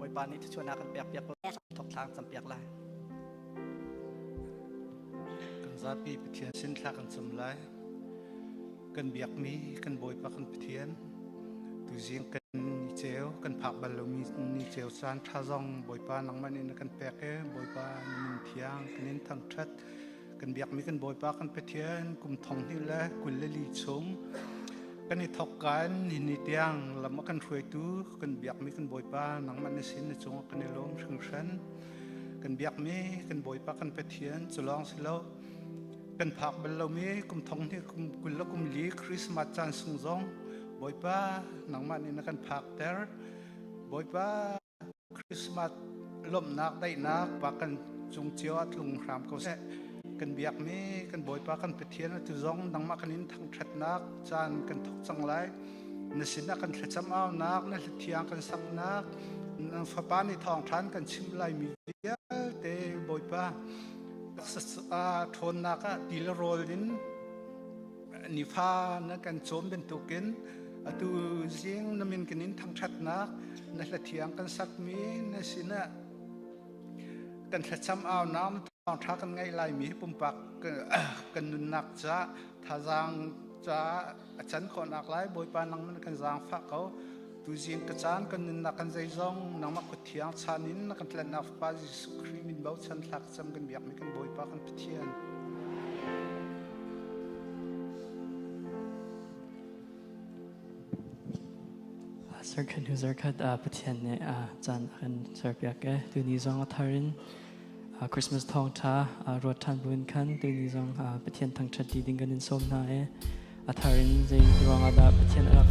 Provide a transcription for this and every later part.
Bawipa nih thluachuahnak kan pek piak ko thok thlang cam piak lai. Kan zapi Pathian sin thla kan cam lai. Kan biakmi kan Bawipa kan Pathian tuzing kan ni ceu kan phak bal lomi ni ceu caan tha zong Bawipa nangmah nih na kan pek e Bawipa na min thiang kan in thangthat kan biakmi kan Bawipa kan Pathian kum thong hnih le 24 chung kan i thok kan ni tiang lam a kan hruaitu kan biakmi kan Bawipa nangmah na sin na cungah kan i lawm hringhran kan biakmi kan Bawipa kan Pathian cu lawng si lo kan phak bal lomi kum thong hnih kum kul le kum li Christmas caan sung zong Bawipa nangmah nih na kan phak ter Bawipa Christmas lawmhnak daihnak pa kan cung cio ah tlung hram ko seh. Kan biakmi kan Bawipa kan Pathian atu zong nangmah kan in thangṭhatnak caan kan thawk cang lai. Na sinah kan thlacam aunak, na hlathiang kan saknak, na fapa nih thawngṭhan kan chim laimi vialte Bawipa ṭhawnnak ah ti le rawl in nifa na kan cawm bantukin atu zing na min kan in thangṭhatnak na hlathiang kan sakmi na sinah kan thlacam aunak na thawngṭha kan ngaih laimi pumpak kan nunnak ca thazaang ca a can khawhnak lai Bawipa nangman kan zaangfah ko tuzing ka caan kan nunnak kan zeizong nangmah kut thiang chan in na kan tlanhnak Fapa Jesuh Khrih min bochan thlak cam kan biakmi kan Bawipa kan Pathian. Zarkhat hnu zarkhat Pathian nih caan a kan serpiak e tuni zong a thar in Christmas thawngṭha ruat ṭhan buin khan tuni zong Pathian thangṭhat ti ding kan in sawm hna e a thar in zei ruangah dah Pathian a rak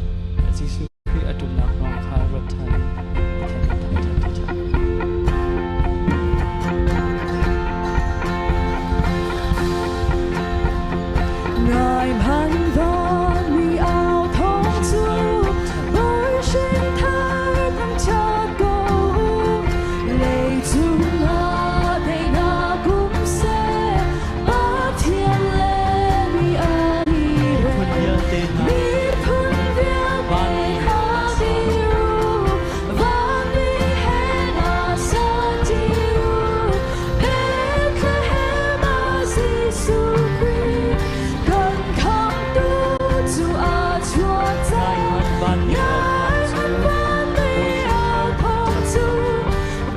Jesuh Khrih a ṭumnak ruang kha ruat ṭhan in Pathian kan thangṭhat ti ṭhan. Ngai hman van mi au thawng cu Bawi hrin thar thangṭhat ko Leicung ah teinak um seh Pathian le mi an i Miphun rem vialte hna Miphun vialte vanmi hna he sa dir u vanmi he hna sa ṭi u Bethlehem ah Jesuh Khrih kan khamhtu cu a chuak Ngai cang hmanh vanmi au Ngai thawng cu hmanh vanmi Bawi au hrin thar thawng thangṭhat cu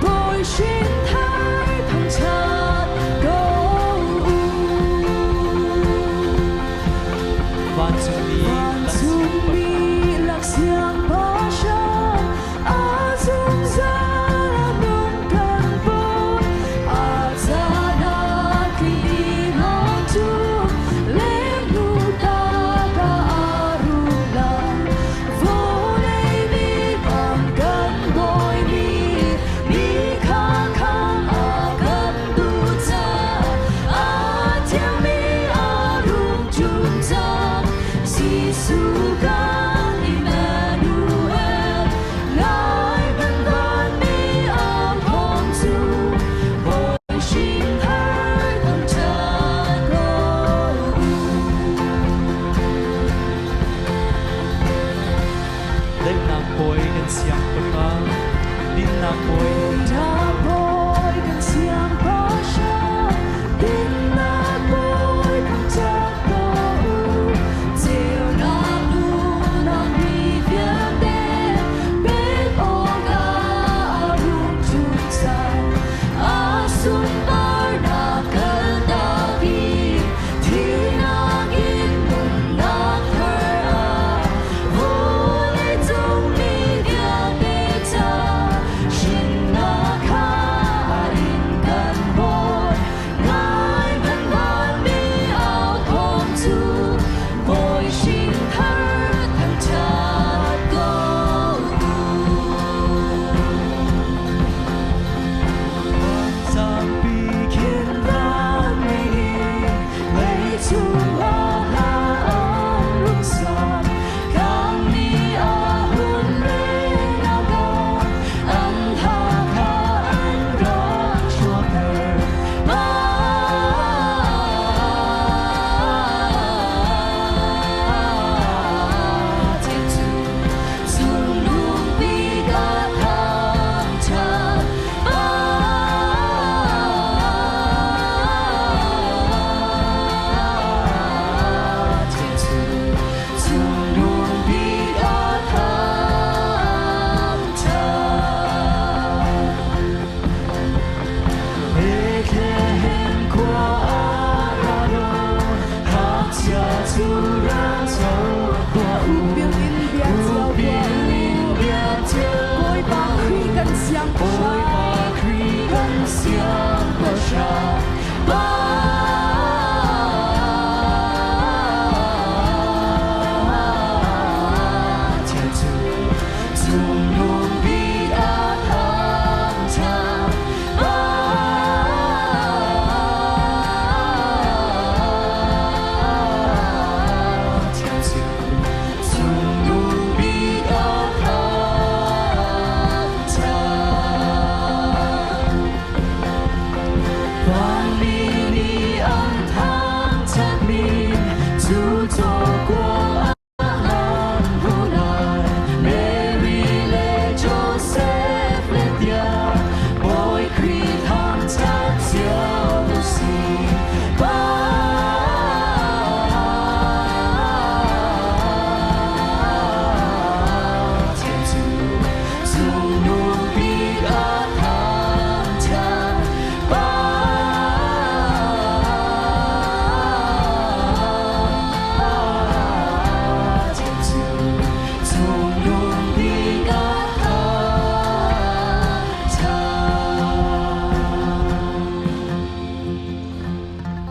Bawi hrin thar thangṭhat ko u. Vancungmi Vancungmi lak siangpahrang a zungzal a nung kan Bawi a caan ah tli cu lengnu ta ka a rum lai vawlei mi bang kan Bawi mi kha kha a kan duh caah a thiangmi a rung ṭum cang Jesuh kan Emmanuel ngai kan vanmi a thawng cu Bawi hrin thar thangṭhat ko u. Daihnak bawi kan siangpahrang, dinnak bawi Dinnak bawi kan siangpahrang, dinnak bawi thangṭhat ko u. Ceunak nunnak mi vialte pek awkah a rung ṭum cang. A sunparnak kaltak i thihnak in nunnak thar ah vawleicung mi vialte ca hrinnak kha. kan siangpahrang Khrih kan siangpahrang. Pathian cu cungnung bik a thangṭhat. Pathian cu cungnung bik a thangṭhat. Vanmi nih an thangṭhatmi cu cawkuang an hmu lai. Mary le Joseph le tiah Bawi Khrih thangṭhat cio u sih. Pathian cu cungnung bik a thangṭhat. Pathian cu cungnung bik a thangṭhat.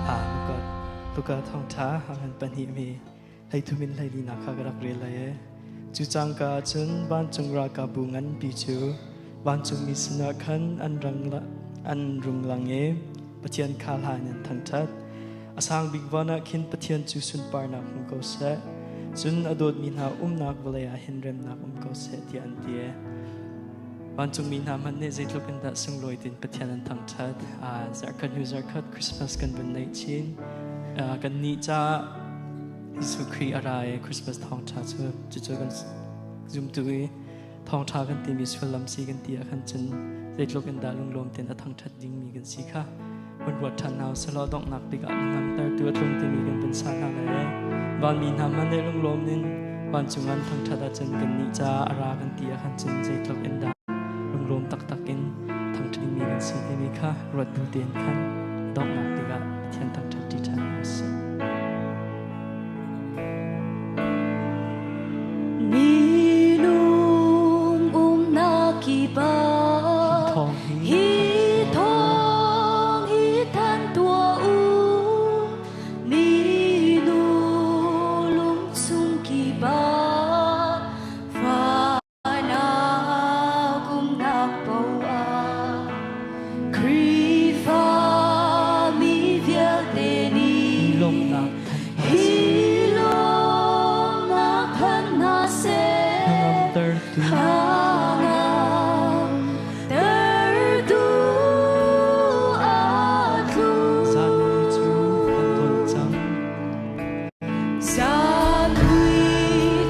Ah, Luka, Luka thawngṭha han pahnih mi hleithum in hleilinak kha ka rak rel lai e. Cu cangka ah cun vancung ralkapbu nganpi cu vancungmi sinah khan an rang an rung lang i Pathian kha hla in an thangṭhat. A sang bik van ah khin Pathian cu sunparnak hmu ko seh. Cun a dawtmi hna umnak vawlei ah hin remnak um ko seh tiah an ti. Vancungmi hna hmanh nih zeitluk in dah sunglawi tin Pathian an thangṭhat. Zarhkhat hnu zarhkhat Christmas kan vun neih chin. Kan nih caah Jesuh Khrih a ra i Christmas thawngṭha cu cucu kan zumtu i thawngṭha kan timi sullam si kan ti ah khan cun zeitluk in dah lunglawm tein a thangṭhat dingmi kan si kha hun ruat ṭhan hna usih donghnak bik ah ngamtertu a tlung timi kan vun sa hna lai. Vanmi hna hmanh nih lunglawm in vancung an thangṭhat ahcun kannih caah a ra kan ti ah khan cun zeitluk in dah lunglawm taktak in thangṭhat dingmi kan si timi kha ruat bu tein khan donghnak tikah Pathian thangṭhat ṭi ṭhan hna usih. Minung umnak kip ah Hi thawng hi hi thawng hi thanh tuah u. Minung lungchung kip ah Fahnak umnak paoh ah Khrihfa mi vialte nih lawmhnak thanh hna hi seh. lawmnak thanh hna seh. Hnangamtertu Hnangamtertu a tlung. Zan ni cu kan dawt cang. Zan ni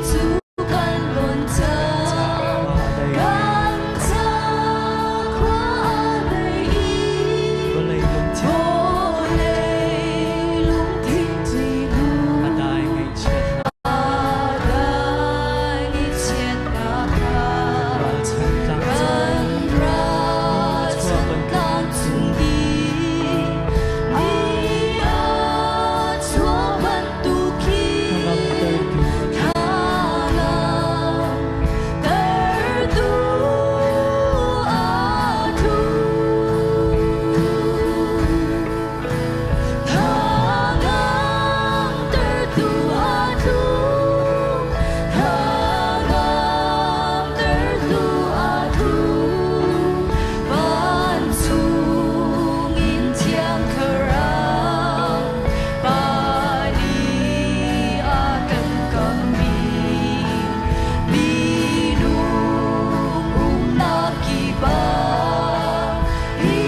cu kan lawn cang, kan ca khua a dei i Vawlei lungthin vawlei lungthin ṭihnu a dai ngaihchiatnak a dai ngaihchiatnak kha ralchan tlangcung kan ralchan tlangcung i ni a chuah bantuk hnangamtertu Hnangamtertu a tlung. Hnangamtertu a tlung. Hnangamtertu a tlung. Vancung in Thiang Thlarau Pa nih a kan kammi minung umnak kip ah hi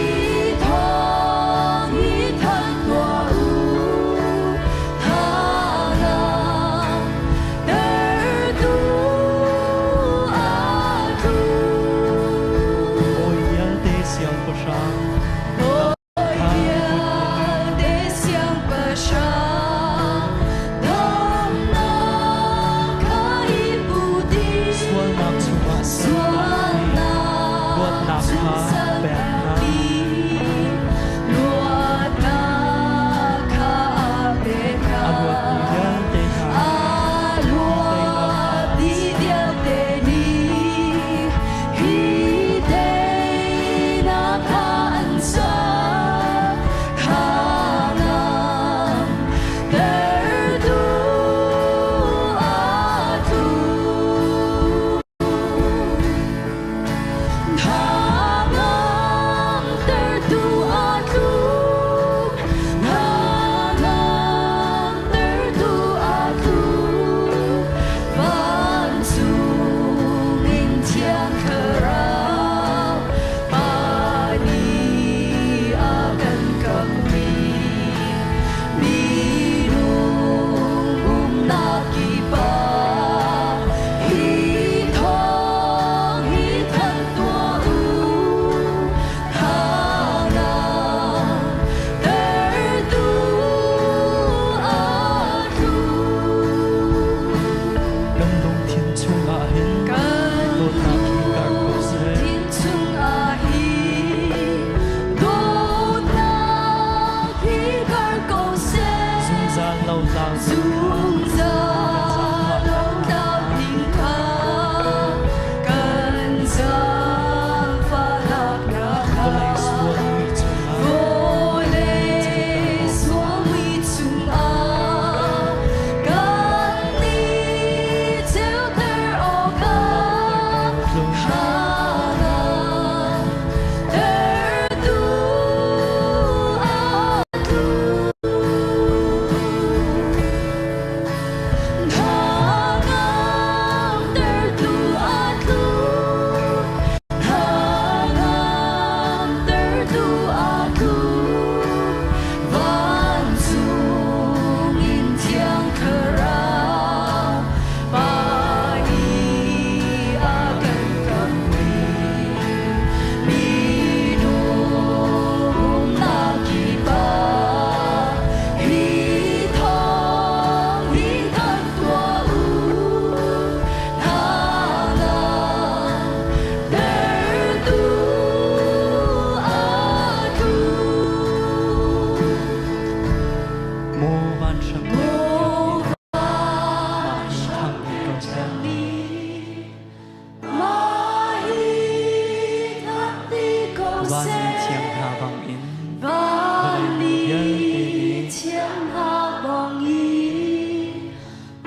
thawng hi thanh tuah u. Hnangamtertu a tlung. Bawi vialte siangpahrang Bawi vialte siangpahrang damnak kha i put i sualnak chungah sualnak Luatnak chung kha sal pek hna. Luatnak kha a pek hna. A luatmi vialte hna A luatmi vialte nih hi Vanmi thiang hna bangin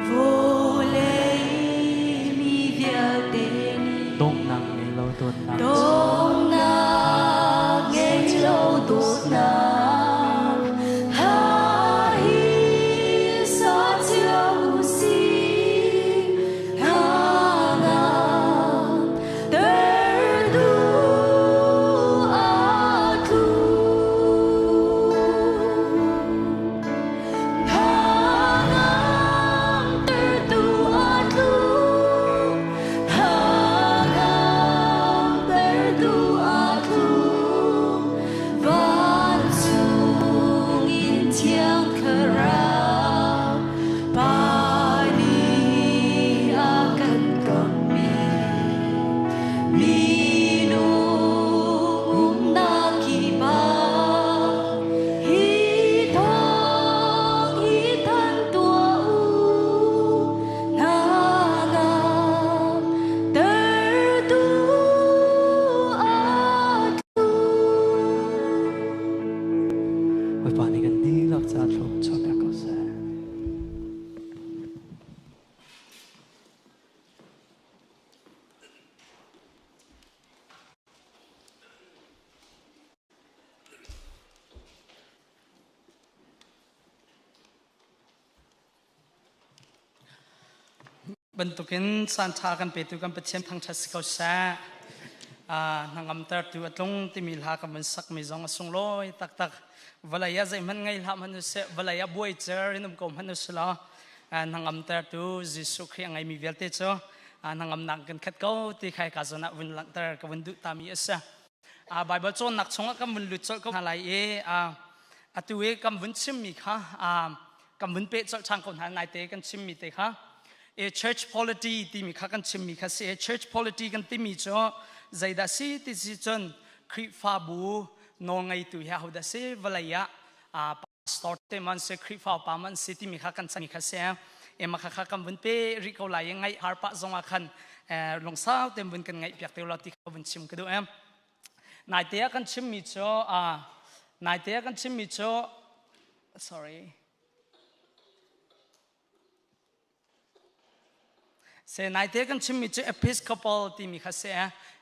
vawlei mi vialte nih Donghnak ngei lo dawtnak cu Dawtnak ngei lo dawtnak ha hi sa cio usih hna ngam tertu a tlu. Minung umnak kipah Hi thawng hi thanh tuah u, hna ngam tertu a tlu. Bawipa nih kan dihlak ca thlum chuahpiak ko seh. Bantukin caan ṭha kan petu kan Pathian thangṭhat si ko seh. Hnangamtertu a tlung timi hla kan vun sakmi zong a sunglawi taktak. Vawlei ah zeihmanh ngei hlah hmanh usih, vawlei ah buai cer in um ko hmanh usih law hnangamtertu Jesuh Khrih a ngeimi vialte cu hnangamnak kan khat ko ti khai ka zawn ah vun langhter ka vun duh tami a si. Baibal cawnnak chungah kan vun lut colh ko hna lai i atu i kan vun chimmi kha kan vun peh colh ṭhan ko hna naite kan chimmi te kha church polity timi kha kan chimmi kha si. Church polity kan timi cu zeidah si ti si cun Khrihfabu nawlngeitu hi ahodah si, vawlei ah pastor te man si, Khrihfa upa man si timi kha kan chimmi kha si. Ema kha kha kan vun pe rih ko lai i ngaih har pah zong ah khan lungsau te vun kan ngaih piak te lo ti kha vun chim ka duh em. Naite ah kan chimmi cu naite ah kan chimmi cu, sorry, Se naite kan chimmi cu Episcopal timi kha si.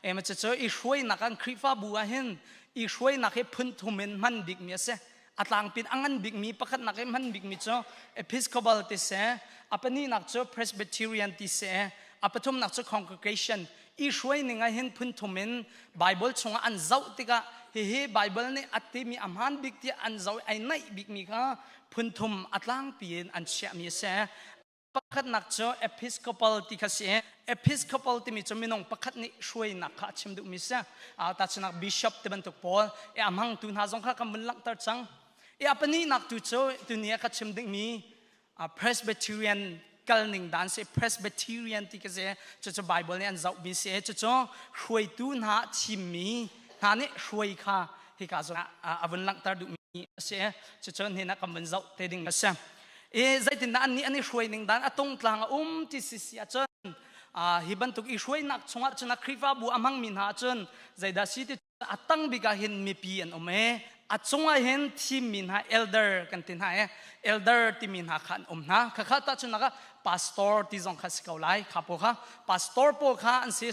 Ema cu i hruainak an Khrihfabu ah hin i hruainak hi phun thum in hman bikmi a si. A tlangpin a ngan bikmi pakhatnak i hman bikmi cu Episcopal ti si. A pahnihnak cu Presbyterian ti si. A pathumnak cu Congregation. I hruai ning ah hin phun thum in Bible chungah an zoh tikah hihi Bible nih a timi a hmaan bik tiah an zoh ai naih bikmi kha phun thum a tlangpi in an chiahmi a si. Pakhatnak cu Episcopal ti kha si. Episcopal timi cu minung pakhat nih hruainak kha a chim duhmi si. Tahchunhnak bishop ti bantuk pawl e a hmangtu hna zong kha kan vun langhter cang. E a pahnihnak tu cu tuni ah ka chim dingmi Presbyterian kalning dan si. Presbyterian ti ka si. Cucu Bible nih an zohmi si. Cucu hruaitu hna thimmi hna nih hruai kha hika zawn ah a vun langhter duhmi a si. Cucu hnin ah kan vun zoh te ding a si. E zeitindah an nih an i hruai ning dan a tungtlang a um ti si si ahcun hi bantuk i hruainak chungah cun a Khrihfabu a hmangmi hna ahcun zeidah si ti a tang bik ah hin mipi an um e, a cungah hin thimmi hna elder kan ti hna e, elder timi hna kha an um hna. Khakha tahchunhnak ah pastor ti zong kha si ko lai. Kha pawl kha pastor pawl kha an si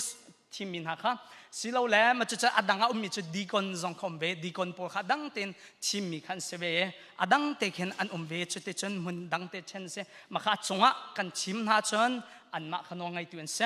thimmi hna kha silole ma cucu a dang ah ummi cu deacon zong kha um ve. Deacon pawl kha dang tein thimmi kha an si ve, a dang te khin an um ve. Cuti cun hmun dang te chen si ma kha cungah kan thim hna cun anmah kha nawl ngeitu an si.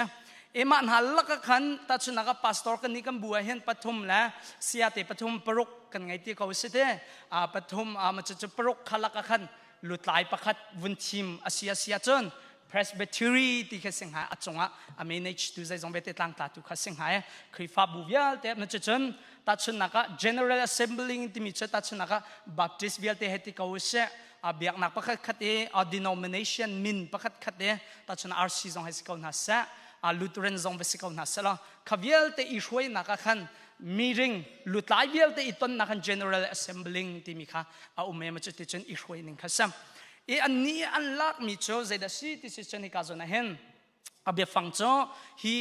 Emah hna lak ah khan tahchunhnak ah pastor kan nih kan bu ah hin pathum le sia te pathum paruk kan ngei ti ko si te a pathum a ma cu paruk kha lak ah khan lutlai pakhat vun thim a sia sia cun presbytery ti kha sing hai a cungah a manage tu zeizong vete tlangtla tu kha sing hai Khrihfabu vialte na cu cun tahchunhnak ah General Assembly timi cu tahchunhnak ah Baptist vialte he ti ko seh a biaknak pakhat khat i a denomination min pakhat khat i tahchun RC zong hei si ko hna seh a Lutheran zong va si ko hna seh law kha vialte i hruainak ah khan meeting lutlai vialte i tonnak khan General Assembly timi kha a um em cu ti cun i hruai ning kha sam i an nih an lakmi cu zeidah si ti si cun hika zawn ah hin a biafang cu hi.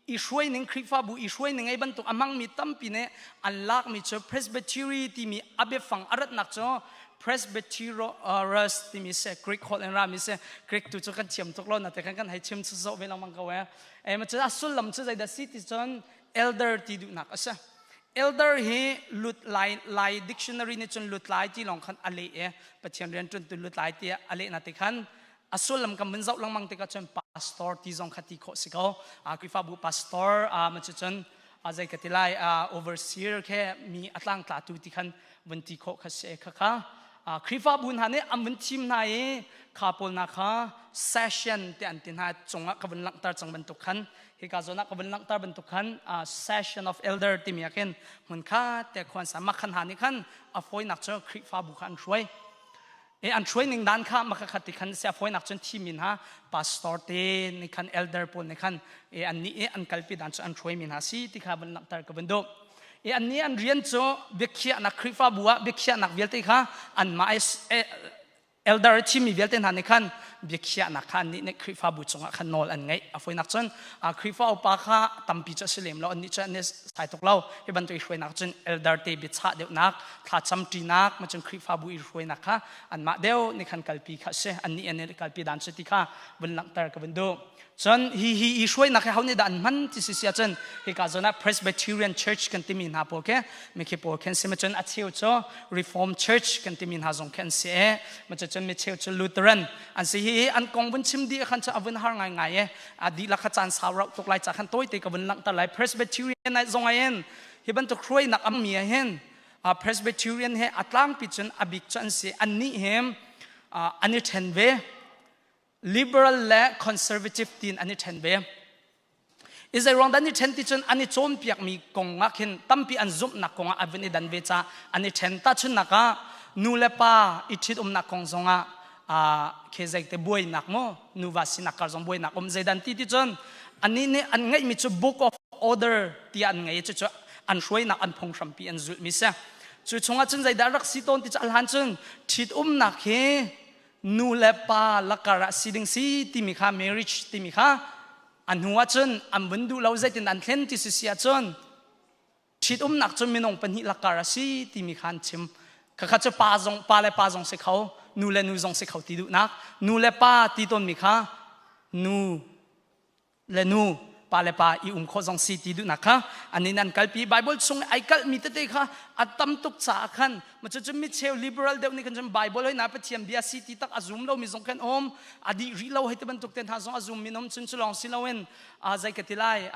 i hruai ning Khrihfabu i hruai ning ei bantuk a hmangmi tampi nih an lakmi cu Presbytery timi a biafang a ratnak cu Presbyterus timi se Greek holh in rami se Greek tu cu kan thiam tuk lo na te khan kan hei chim chu ve lengmang ko e e ma cu a sullam cu zeidah si ti cun elder ti duhnak a si elder hi lut lai lai dictionary nih cun lut lai ti lawng khan a leh e Pathian rian ṭuan tu lut lai ti a leh na te khan a sullam kan vun zoh lengmang tikah cun pastor ti zong kha ti khawh si ko. Khrihfabu pastor ma cu cun zei ka ti lai overseer khe mi a tlangtlatu ti khan vun ti khawh kha si kha kha Khrihfabu hna nih an vun thim hna i kha pawl hna kha session ti an ti hna cungah ka vun langhter cang bantuk khan hika zawn ah ka vun langhter bantuk khan session of elder timi ah khin hmun kha te khuan sa makhan ha nih khan a fawinak cu Khrihfabu kha an hruai. E an hruai ning dan kha maka khat ti khan sia fawinak cun thi min ha pastor te nih khan elder pawl nih khan e an nih e an kalpi dan cu an hruai min ha si ti kha van langhter ka van duh. E an nih an rian cu biakhiahnak Khrihfabu ah biakhiahnak vialte kha anmah elder thimi vialte hna nih khan biakhiahnak kha annih nih Khrihfabu cungah khan nawl an ngeih. A fawinak cun Khrihfa upa kha tampi cu a si lem lo annih cu an i sai tuk lo. Hi bantuk i hruainak cun elder te biachah deuhnak thlacam ṭinak ma cun Khrihfabu i hruainak kha anmah deuh nih khan kalpi kha a si. Annih an i kalpi dan cu ti kha vun langhter ka vun duh. Cun hi hi i hruainak hi ho nih dah an hman ti si si ahcun hika zawn ah Presbyterian Church kan timi hna pawl khi mikhi pawl khin si macun a cheu cu Reformed Church kan timi hna zong khi an si e macun mi cheu cu Lutheran an si hi an kong vun chim dih khan cu a vun har ngai ngai e a dihlak kha caan sau rauh tuk lai ca khan tawite ka vun langhter lai Presbyterian ai zong ai in hi bantuk hruainak am mi ah hin Presbyterian he a tlangpi cun a bik cu an si annih he an i ṭhen ve liberal le conservative tiin an i ṭhen ve i zeiruang dah an i ṭhen ti cun an i cawnpiakmi kong ah khin tampi an zumhnak kong ah a vun i dan ve caah an i ṭhen tahchunhnak ah nu le pa i ṭhitumnak kong zongah khi zeite buainak maw nuva sinak kar zong buainak um zeidan ti ti cun anih nih an ngeihmi cu book of order tiah an ngei cucu an hruainak an phunghrampi an zulhmi si cu chungah cun zeidah rak si tawn ti cu a hlan cun ṭhitumnak hi nu le pa lakar ah si ding si timi kha marriage timi kha a hnu ah cun an vun duh lo zeitin an thlen ti si si ahcun ṭhitumnak cu minung pahnih lakar a si timi kha an chim khakha cu pa zong pa le pa zong si kho nu le nu zong si kho ti duhnak nu le pa ti tawnmi kha nu le nu pa le pa i um khawh zong si ti duhnak kha anin an kalpi Bible chung ai kalhmi tete kha a tam tuk caah khan ma cu mi cheu liberal deuh nih khan cun Bible hoi na Pathian bia si ti tak a zum lo mi zong khan um a dih rih lo hei ti bantuk te hna zong a zum mi nom cun cu lawng si loin zei ka ti lai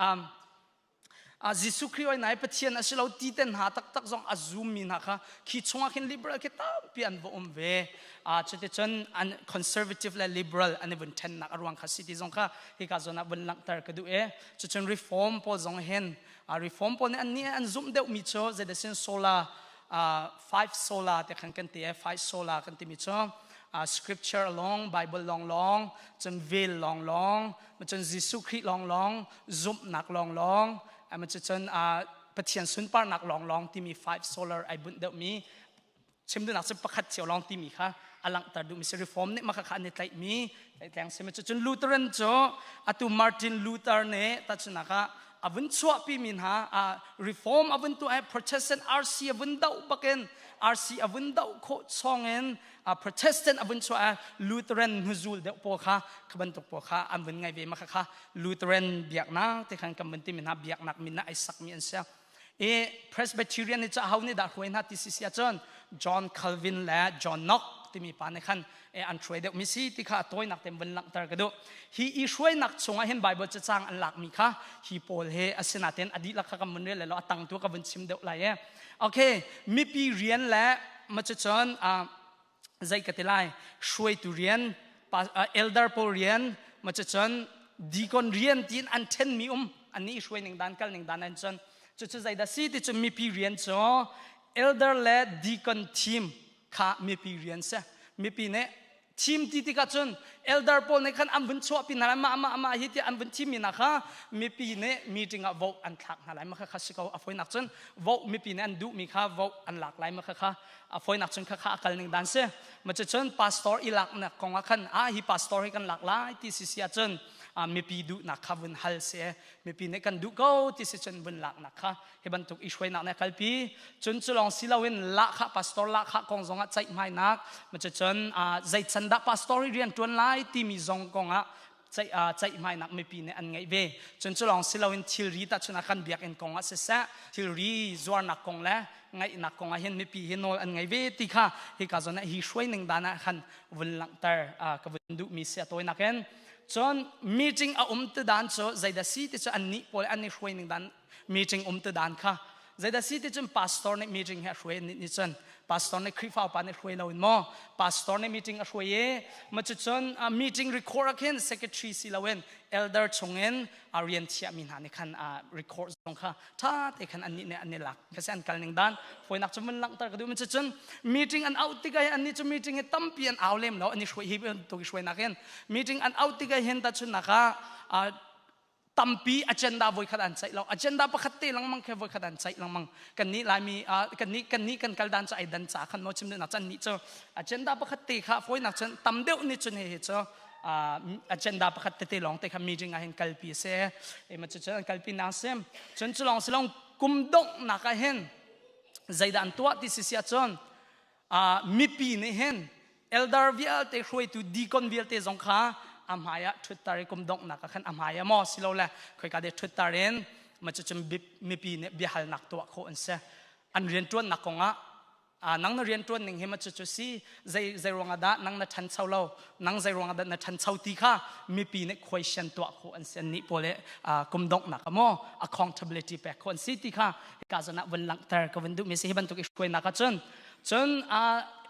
Jesuh Khrih oi nai Pathian a si lo ti ten hna taktak zong a zummi hna kha khi chungah khin liberal khi tampi an va um ve. Cuticun an conservative le liberal an i vun ṭhennak a ruang kha si ti zong kha hika zawn ah vun langhter ka duh e. Cucun reform pawl zong hin reform pawl nih an nih an zumh deuhmi cu zeidasin sola five sola te khan kan ti e five sola kan timi cu scripture long Bible long long cun vel long long cun Jesuh Khrih long long zumhnak lawnglawng cun Pathian sunparnak lawnglawng timi five solar ai bunh deuhmi chim duhnak cu pakhat cio lawng timi kha a langhter duhmi si reform nih maka kha an i tlaihmi tlaihtleng si cun Lutheran cu atu Martin Luther nih tahchunak ah a vun chuahpi mi hna reform a vun tuah Protestant RC a vun doh bakin RC a vun doh khawh chawngin Protestant a vun chuah Lutheran hnuzul deuh pawl kha kha bantuk pawl kha an vun ngai ve ma kha kha Lutheran biaknak te khan kan vun timi hna biaknak min ah ai sakmi an si. I Presbyterian nih cu aho nih dah hruai hna ti si si ahcun John Calvin le John Knox timi pa nih khan an hruai deuhmi si ti kha a tawinak te vun langhter ka duh. Hi i hruainak chungah hin Bible cacang an lakmi kha hi pawl he asinain a dihlak kha kan vun rel lo a tang tu ka vun chim deuh lai e. Okay, mipi rian le ma cucun zei ka ti lai hruaitu rian elder pawl rian ma cucun deacon rian tiin an ṭhenmi um an nih hruai ning dan kal ning dan an cun cucu zeidah si ti cu mipi rian cu elder le deacon team kha mipi rian si mipi nih thim ti tikah cun elder pawl nih khan an vun chuahpi hna lai mah mah mah hi tiah an vun thimmi hna kha mipi nih meeting ah vote an thlak hna lai ma kha kha si ko a fawinak cun vote mipi nih an duhmi kha vote an lak lai ma kha kha a fawinak cun kha kha a kal ning dan si ma cu cun pastor i laknak kong ah khan ah hi pastor hi kan lak lai ti si si ahcun. Mipi duhnak kha vun hal si. Mipi nih kan duh ko ti si cun vun laknak kha hi bantuk i hruainak nih a kalpi. Cun cu lawng si loin lahkhah pastor lahkhah kong zongah ceihmainak cun zei can dah pastor hi rian ṭuan lai timi zong kongah ceihmainak mipi nih an ngeih ve. Cun cu lawng si loin thilri tahchun ah kan biakinn kong ah siseh thilri zuarnak kong le ngaihnak kong ah hin mipi hi nawl an ngei ve ti kha hika zawn ah hi hruai ning dan ah khan vun langhter ka vun duhmi si a tawinak in. Cun meeting a um ti dan cu zeidah si ti cu annih pawl an i hruai ning dan meeting um ti dan kha zeidah si ti cun pastor nih meeting hi a hruai nih nih cun pastor nih Khrihfa upa nih hruai loin maw pastor nih meeting a hruai i ma cu cun meeting record ah khin secretary si loin elder chungin a rian thiahmi hna nih khan record zong kha ṭha te khan annih nih an i lak kasi an kal ning dan fawinak cu mun langhter ka duh mi cun meeting an auh tikah hin annih cu meeting hi tampi an au lem lo an i hruai hi bantuk i hruainak hin meeting an auh tikah hin tahchunnak ah tampi agenda voikhat an ceih lo agenda pakhat te lengmang khe voikhat an ceih lengmang kan nih laimi kan nih kan nih kan kal dan cu ai dan ca khan mo chim nak chan nih cu agenda pakhat te kha fawinak cun tam deuh nih cun he hi cu agenda pakhat tete lawng te kha meeting ah hin kalpi a si e ma cu an kalpi nang sim cun cu lawng si long kum donghnak ah hin zeidah an tuah ti si si ahcun mipi nih hin elder vialte hruaitu deacon vialte zong kha a hmai ah ṭhutter i kum donghnak ah khan a hmai ah maw silole khoika de ṭhutter in ma cu cun mipi nih biahalnak tuah khawh an si an rianṭuannak kongah nang na rianṭuan ning hi ma cucu si zei zei ruangah dah nang na ṭhancho lo nang zei ruangah dah na ṭhancho ti kha mipi nih question tuah khawh an si annih pawl kum donghnak ah maw accountability pek khawh an si ti kha hika zawn ah vun langhter ka vun duhmi si hi bantuk i hruainak ah cun cun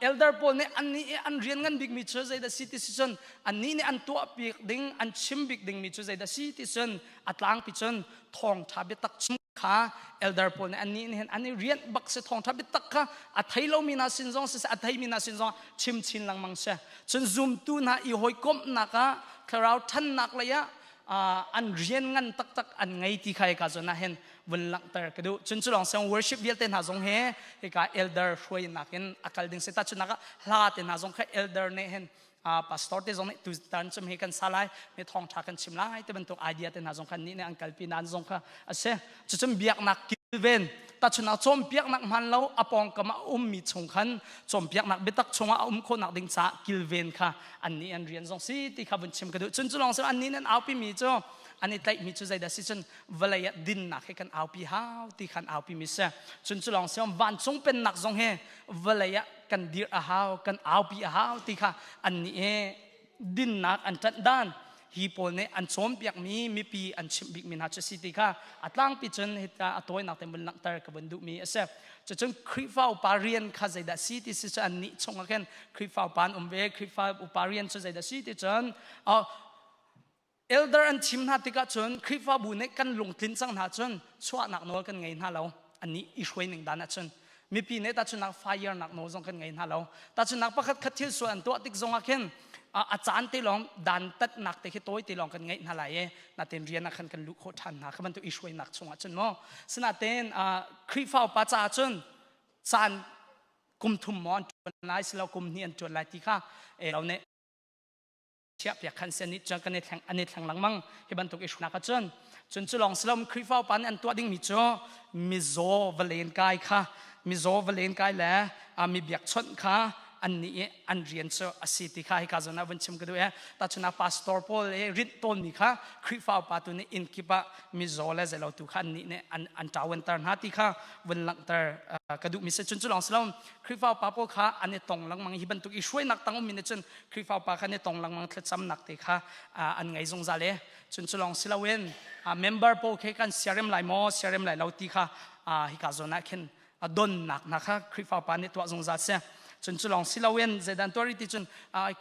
elder pawl nih annih i an rian ngan bikmi cu zeidah si ti si cun annih nih an tuah bik ding an chim bik dingmi cu zeidah si ti cun a tlangpi cun thawngṭha biatak chim kha elder pawl nih annih nih hin an i rianh bak si thawngṭha biatak kha a thei lomi hna sin zong siseh a theimi hna sin zong chim chin lengmang si cun zumtu hna i hawikomhnak ah thlarau ṭhannak lei ah an rian ngan taktak an ngei ti kha hika zawn ah hin vun langhter ka duh cun cu lawng siang worship vialte hna zong he hika elder hruainak in a kal ding si tahchunhnak ah hla te hna zong kha elder nih hin pastor te zong nih tutan cum hi kan sa lai mi thawngtha kan chim lai ti bantuk idea te hna zong khan nih nih an kalpi nan zong kha a si cucun biaknak kilven tachunah cawnpiaknak hman lo a pawngkam ah ummi chung khan cawnpiaknak biatak chungah a um khawhnak ding caah kilven kha annih an rian zong si ti kha vun chim ka duh cun cu lawng si annih nan aupi mi cu an i tlaihmi cu zeidah si cun vawlei ah dinnak hi kan aupi hau ti khan aupi mi si cun cu lawng si vancung pennak zong hi vawlei ah kan dir a hau kan aupi a hau ti kha annih he dinnak an ṭanh dan hi pawl nih an cawnpiakmi mipi an chimh bikmi hna cu si ti kha a tlangpi cun hika a tawinak te mun langhter ka vun duhmi a si cucun Khrihfa upa rian kha zeidah si ti si cu annih chungah khin Khrihfa upa an um ve Khrihfa upa rian cu zeidah si ti cun Elder an thim hna tikah cun Khrihfabu nih kan lungtlin cang hna cun chuahnak nawl kan ngei hna lo. Annih i hruai ning dan ahcun mipi nih tahchunhnak fire nak nawl zong kan ngei hna lo. Tahchunhnak pakhat khat thil sual an tuah tik zongah khin a caan te lawng dan tatnak te khi tawi te lawng kan ngeih hna lai i natin rian ah khan kan luh khawh ṭhan hna kha bantuk i hruainak chungah cun maw sinain Khrihfa upa caah cun caan kum thum maw an ṭuan lai silo kum hnih an ṭuan lai ti kha lo nih chiahpiak khan si nih cun kan i thleng an i thleng lengmang hi bantuk i hrunak ahcun cun cu lawng silom Khrihfa upa nih an tuah dingmi cu mizaw va len kai kha mizaw va len kai le mi biakchawnh kha an nih i an rian cu a si ti kha hika zawn ah vun chim ka duh e tahchun ah pastor pawl i rinh tawnmi kha Khrihfa upa tu nih inn kip ah mizaw le zeilo tu kha an nih nih an an ṭawanter hna ti kha vun langhter ka duhmi si cun cu lawng silom Khrihfa upa pawl kha an i tong lengmang hi bantuk i hruainak tang ummi nih cun Khrihfa upa kha an i tong lengmang thlacamnak te kha an ngei zungzal i cun cu lawng si loin member pawl khi kan siarem lai maw siarem lai lo ti kha hika zawn ah khin donnak hna kha Khrihfa upa nih tuah zungzal si cun cu lawng si loin zeidan tuah rih ti cun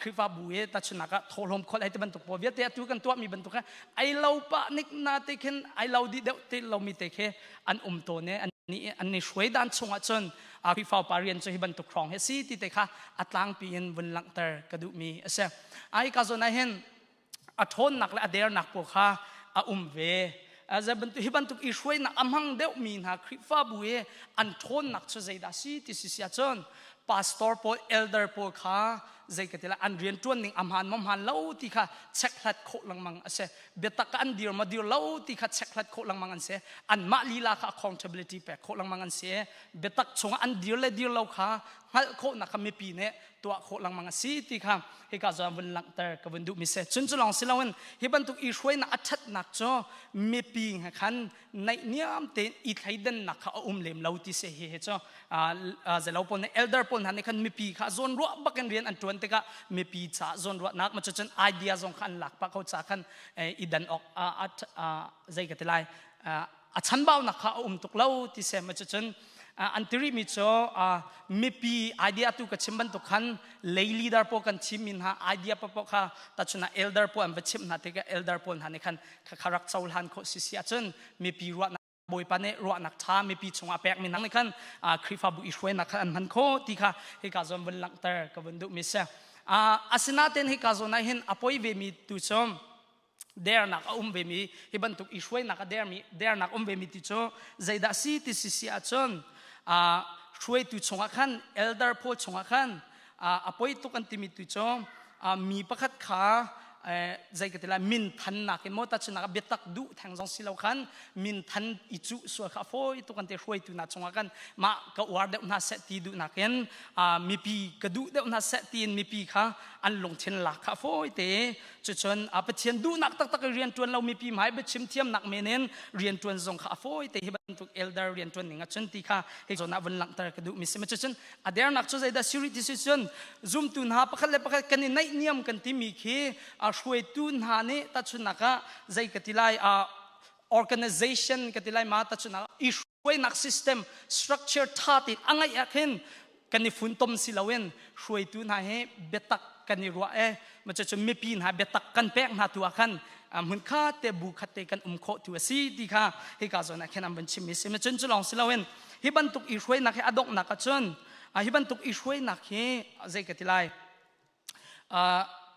Khrihfabu i tahchunhnak ah thawhlawm kholh hei ti bantuk pawl vialte atu kan tuahmi bantuk kha ai lo pah nik na te khin ai lo dih deuh te lomi te khi an um tawn i an nih an i hruai dan chungah cun Khrihfa upa rian cu hi bantuk hrawng hi si ti te kha a tlangpi in vun langhter ka duhmi a si. Ai ka zawn ah hin a ṭhawnnak le a dernak pawl kha a um ve. Hi bantuk i hruainak a hmang deuhmi hna Khrihfabu i an ṭhawnnak cu zeidah si ti si si ahcun. pastor pawl elder pawl kha zei ka ti lai an rian ṭuan ning a hmaan maw hmaan lo ti kha chekhlat khawh lengmang a si. Biatak an dir maw dir lo ti kha chekhlat khawh lengmang an si. Anmah lila kha accountability pek khawh lengmang an si. Biatak chungah an dir le dir lo kha hngalh khawhnak kha mipi nih tuah khawh lengmang a si ti kha hika zawn vun langhter ka vun duhmi si. Cun cu lawng si loin hi bantuk i hruainak a ṭhatnak cu mipi khan naihniam tein i thleidannak kha a um lem lo ti si. Hi hi cu zelo pawl nih elder pawl hna nih khan mipi kha zawnruah bakin rian an ṭuan tikah mipi ca zawnruahnak ma cucun idea zong kha an lak pah ko ca khan i dan awk zei ka ti lai a chanbaunak kha a um tuk lo ti si. Ma cucun an tiri mi cu mipi idea tu ka chim bantuk khan lay leader pawl kan chim mi hna idea paoh kha tachun elder pawl an va chimh hna tikah elder pawl hna nih khan kha rak cohlan khawh si si ahcun mipi ruahnak Bawipa nih ruahnak ṭha mipi chungah pekmi hna nih khan Khrihfabu i hruainak kha an hman khawh ti kha hika zawn vun langhter ka vun duhmi si. Asinain hika zawn ah hin a poi vemi tu cu dernak a um vemi hi bantuk i hruainak a dermi dernak um vemi ti cu zeidah si ti si si ahcun hruaitu chungah khan elder pawl chungah khan a poi tuk an timi tu cu mi pakhat kha zei ka ti lai min thannak in maw tachunak biatak duh theng zong si lo khan min than i cuh sual kha fawi tuk an te hruaitu hna chungah kan mah ka uar deuh hna seh ti duhnak in mipi ka duh deuh hna seh tiin mipi kha an lungthin lak kha fawi te. Cucun Pathian duhnak taktak i rian ṭuan lo mipi hmai biachim thiamnak men in rian ṭuan zong kha a fawi te hi bantuk elder rian ṭuan ning ahcun ti kha hi zawn ah vun langhter ka duhmi si. Cucun a dernak cu zeidah siri ti si cun zumtu hna pakhat le pakhat kan i naihniam kan timi khi a hruaitu hna nih tahchunhnak ah zei ka ti lai organization ka ti lai ma tahchunhnak i hruainak system structure tha tein a ngeih ah khin kan i funtom si loin hruaitu hna hi biatak kan i ruah e ma cu mipi hna biatak kan pek hna tu ah khan hmun khat te bu khat te kan um khawh tu a si ti kha hika zawn ah khin an van chim mi si. Ma cun cu lawng si loin hi bantuk i hruainak hi a donghnak ahcun hi bantuk i hruainak hi zei ka ti lai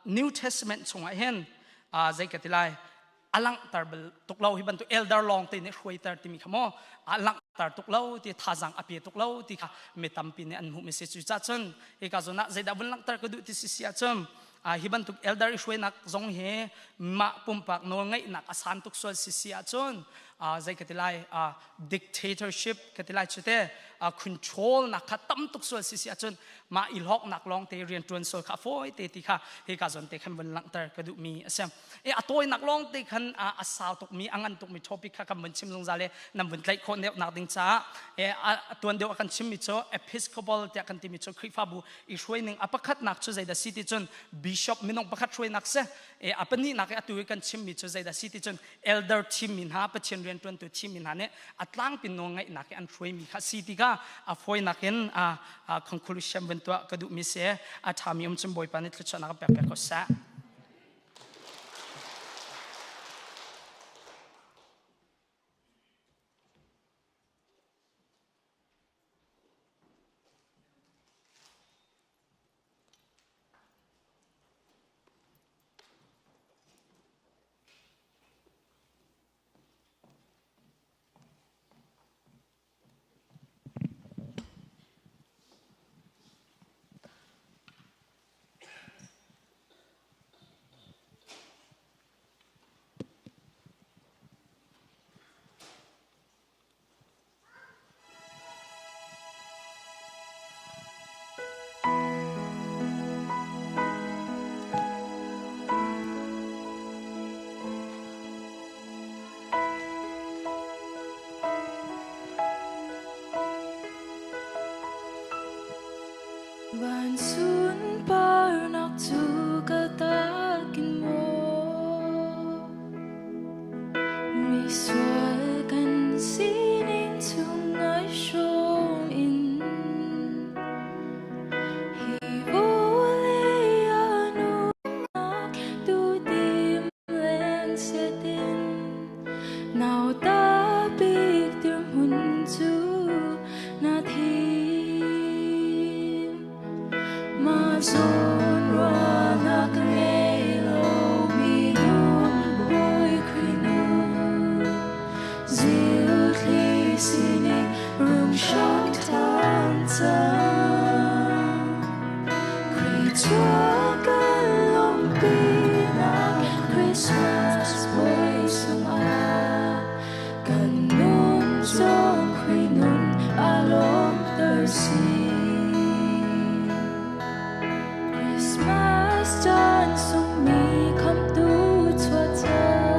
New Testament chungah hin zei ka ti lai a langhter bal tuk lo. Hi bantuk elder lawng te nih hruaiter timi kha maw a langhter tuk lo ti thazang a pe tuk lo ti kha mi tampi nih an hmuh mi si. Cucaah cun hika zawn ah zeidah vun langhter ka duh ti si si ahcun hi bantuk elder i hruainak zong hi mah pumpak nawl ngeihnak a san tuk sual si si ahcun zei ka ti lai dictatorship ka ti lai cu te control nak kha tam tuk sual si si ahcun mah i hlawknak lawng te rian ṭuan sual kha fawi te ti kha hika zawn te khan vun langhter ka duhmi a si. E a tawinak lawng te khan a sau tukmi a ngan tukmi topic kha kan vun chim zungzal i nan vun tlaih khawh deuhnak ding caah e a tuan deuh a kan chimmi cu episcopal tiah kan timi cu Khrihfabu i hruaining a pakhatnak cu zeidah si ti cun bishop minung pakhat hruainak si. E a pahnihnak i atu i kan chimmi cu zeidah si ti cun elder thimmi hna Pathian rianṭuantu thimmi hna nih a tlangpi nawlngaihnak i an hruaimi kha si ti kha a fawinak in a conclusion vun tuah ka duhmi si. A ṭhami um cun Bawipa nih thluachuahnak a pek pek ko seh. Van sunparnak cu kaltak in maw Misual kan sining chung ai hrawm in hi vawlei ah nunnak duhdim leng set in nauta bik dirhmun cu na thim. Mah zawn ruahnak ngei lomi nu Bawi Khrih nu zilthli sining rung hram ṭhan cang. si. Christmas caan sungmi khamtu chuah caan.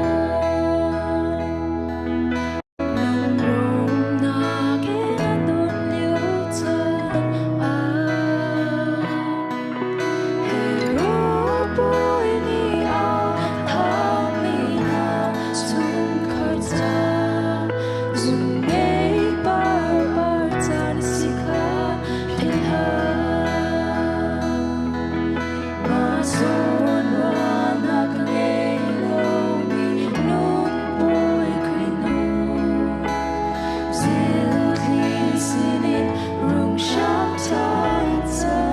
Lunglawmhnak he a don lio caan ah. Herod bawi nih a thahmi hna chungkhar ca zungngei parpar caan si kha philh hlah. Mah zawn ruahnak ngei lomi nun bawi Khrih nu zilthli sinin rung hram ṭhan cang.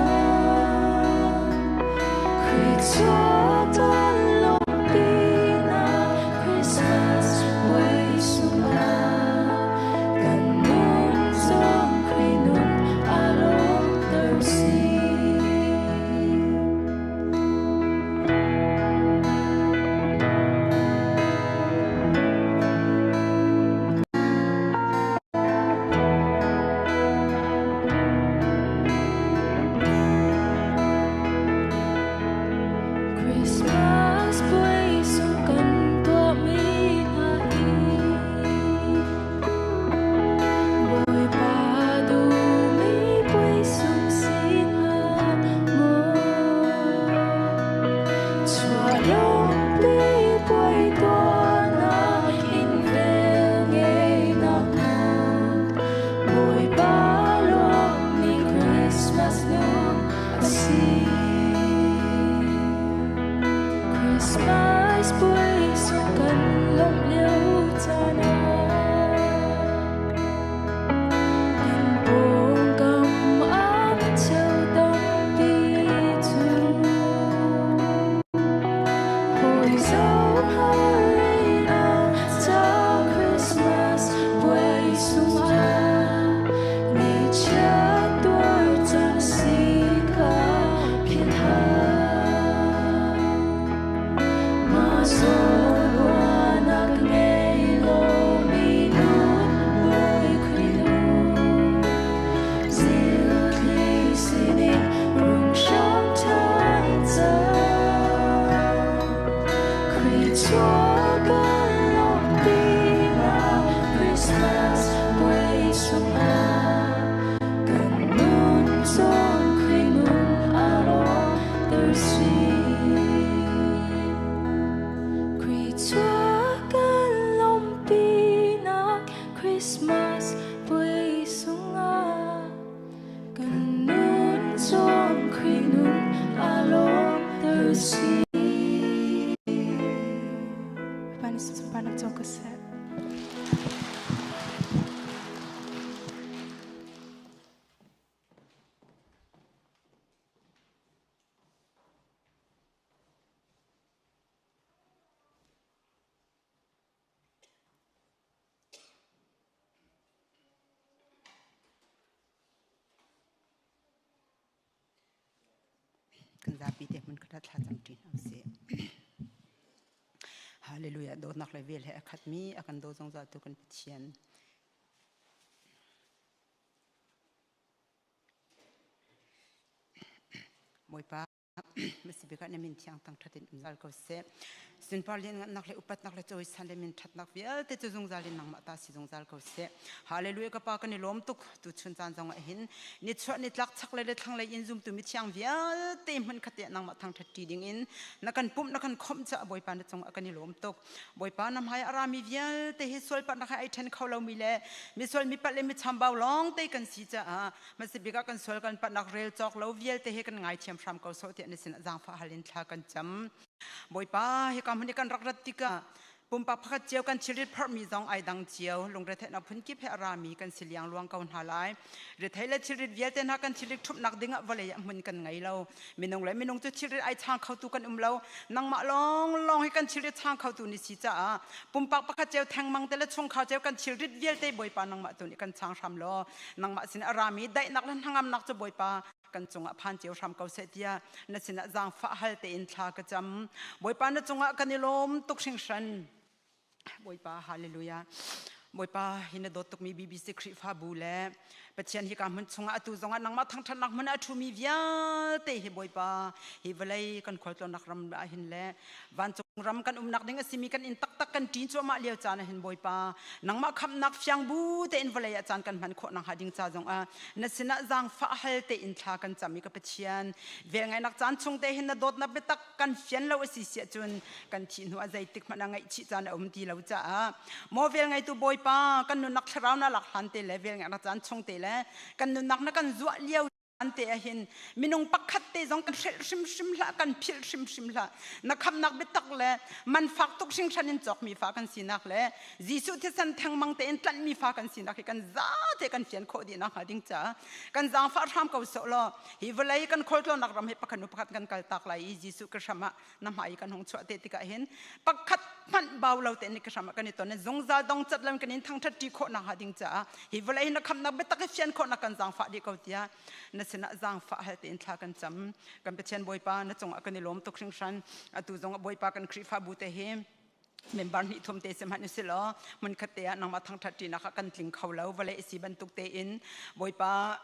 Khrih chuahtan lawmhpinak Christmas puai sungah kan nun zong Khrih nun aa lawmter si. Christmas puai sung kan tuahmi hna hi Bawipa duhmi puai sung si hnga maw? Chuah lawmpi puai tuahnak in vel ngeinak nun Bawipa lawmmi Christmas nun a si. Christmas puai sung kan lawmh lio caan ah kan pawngkam ah micheu tampi cu hawi zohar in ah ca Christmas puai sungah ngaihchiat tuar caan si kha philh hlah. Mah zawn ruahnak ngei lomi nun Bawi Khrih nu zilthli sinin rung hram ṭhan cang. Khrih chuah kan lawmhpinak Christmas puai sungah kan nun zong Khrih nun aa lawmter si. Khrih chuah kan lawmhpinak Christmas puai sungah kan nun zong Khrih nun aa lawmter si. Bapak nih sunparnak co ko seh. Kan zapi te hmun khat thla cam ṭi hna usih. Hallelujah. Dawtnak le vel he a khatmi a kan daw zungzal tu kan Pathian. Bawipa Masibik ah na min thiang tang thatin um zal ko seh. Sunpar lianngannak le upatnak le cawisan le min thatnak vialte cu zungzal in nangmah ta si zungzal ko seh. Hallelujah ka pa kan i lawm tuk tu chun caan zong ah hin ni chuah ni tlak chak le le thlang lei in zumtu mi thiang vialte hmun khat te nangmah thang that ti ding in na kan pumh na kan khomh cha Bawipa na cung ah kan i lawm tuk. Bawipa na hmai a rami vialte hi sual patnak he ai then kho lomi le misual mi palh le mi chambau lawng te kan si caah masibik ah kan sual kan patnak rel cawk lo vialte hi kan ngaithiam hram ko sawh tiah na sin zaangfah hal in thla kan cam. Bawipa hika hmun i kan rak rat tikah pumpak pakhat cio kan thilrit phorhmi zong ai dang cio lungretheihnak phunkip he a rami kan si liangluang ko hna lai rethei le thilrit vialte hna kan thilrit ṭhumhnak dingah vawlei ah hmun kan ngei lo minung le minung cu thilrit ai chang khotu kan um lo nangmah lawng lawng hi kan thilrit chang khotu ni si caah pumpak pakhat cio thengmang te le chungkhar cio kan thilrit vialte Bawipa nangmah tu nih kan chang hram law nangmah sin a rami daihnak le hnangamnak cu Bawipa kan cungah phan cio hram ko seh tiah na sinah zaangfah hal tein thla ka cam Bawipa na cungah kan i lawm tuk hringhran Bawipa hallelujah. Bawipa hi na dawt tukmi BBC Khrihfabu le Pathian hi ka hmun chungah atu zongah nangmah thangṭhatnak hmun ah a ṭhumi vialte hi Bawipa hi vawlei kan khualtlawnnak ram ah hin le vancung ram kan umnak ding a simi kan inn taktak kan ṭin cuahmah lio caan ah hin Bawipa nangmah khamhnak fiang bu tein vawlei ah caan kan hman khawh nakhnga ding ca zongah na sinah zaangfah hal tein thla kan cam i ka Pathian velngeihnak caan chung te hin na dawtnak biatak kan fian lo a si siah cun kan thih hnu ah zeitik hmanh ah ngaihchih caan a um ti lo caah maw vel ngeitu Bawipa kan nunnak thlarau na lak hlan te le vel ngeihnak caan chung te le kan nunnak na kan zuah lio te ahhin minung pakhat te zong kan hrelh hrimhrim hlah kan philh hrimhrim hlah na khamnak biatak le man fak tuk hringhran in cawkmi fa kan sinak le Jesuh thisen thengmang tein tlanhmi fa kan sinak hi kan zate kan fian khawh dih nakhnga ding caah kan zaangfah hram ko sawh law hi vawlei kan khualtlawnnak ram hi pakhat hnu pakhat kan kal tak lai i Jesuh ka hram ah na hmai kan hung chuah te tikah hin pakhat hmanh bau lo tein ka hram ah kan i ton zungzal dong cat lam kan in thangthat ṭi khawh nakhnga ding caah hi vawlei hi na khamnak biatak i fian khawhnak kan zaangfah dih ko tiah na sinah zaangfah hal tein thla kan cam. Kan Pathian Bawipa na cungah kan i lawm tuk hringhran. Atu zong Bawipa kan Khrihfabu te hi member hnih thum te si hmanh usih law hmunkhat te ah nangmah thangṭhat ṭinak ah kan tling kho lo. Vawlei a si bantuk tein Bawipa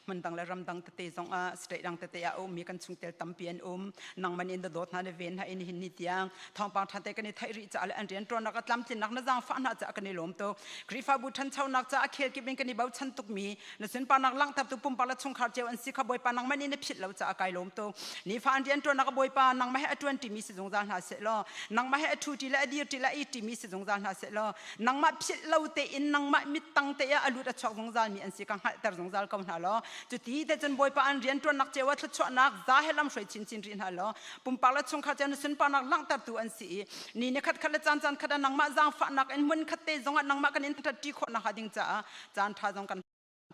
hmun dang le ram dang tete zong ah state dang tete ah a ummi kan chungtel tampi an um. Nangman in na dawt hna na ven hna in hin ni tiang thawngpang ṭhan te kan i theih rih caah le an rian ṭuannak a tlamtlinnak na zaangfah hna caah kan i lawm tuk. Khrihfabu ṭhanchonak caah khel kip in kan i bochan tukmi na sunparnak langhtertu pumpak le chungkhar cio an si kha Bawipa nangmah nih na philh lo caah kai lawm tuk. Nifa an rian ṭuannak Bawipa nangmah he a ṭuan ṭimi si zungzal hna seh law nangmah he a ṭhu ṭi le a dir ṭi le a it ṭimi si zungzal hna seh law nangmah philh lo tein nangmah mittang te ah a lut a chuak zungzal mi an si ka hngalhter zungzal ko hna law cuti te cun Bawipa an rian ṭuannak cio ah thluachuahnak za he lam hruai chinchin rih hna law pumpak le chungkhar cio na sunparnak langhtertu an si i ni ni khat khat le caan caan khat ah nangmah zaangfahnak in hmun khat te zongah nangmah kan in ṭhat ṭi khawh nakhnga ding caah caan ṭha zong kan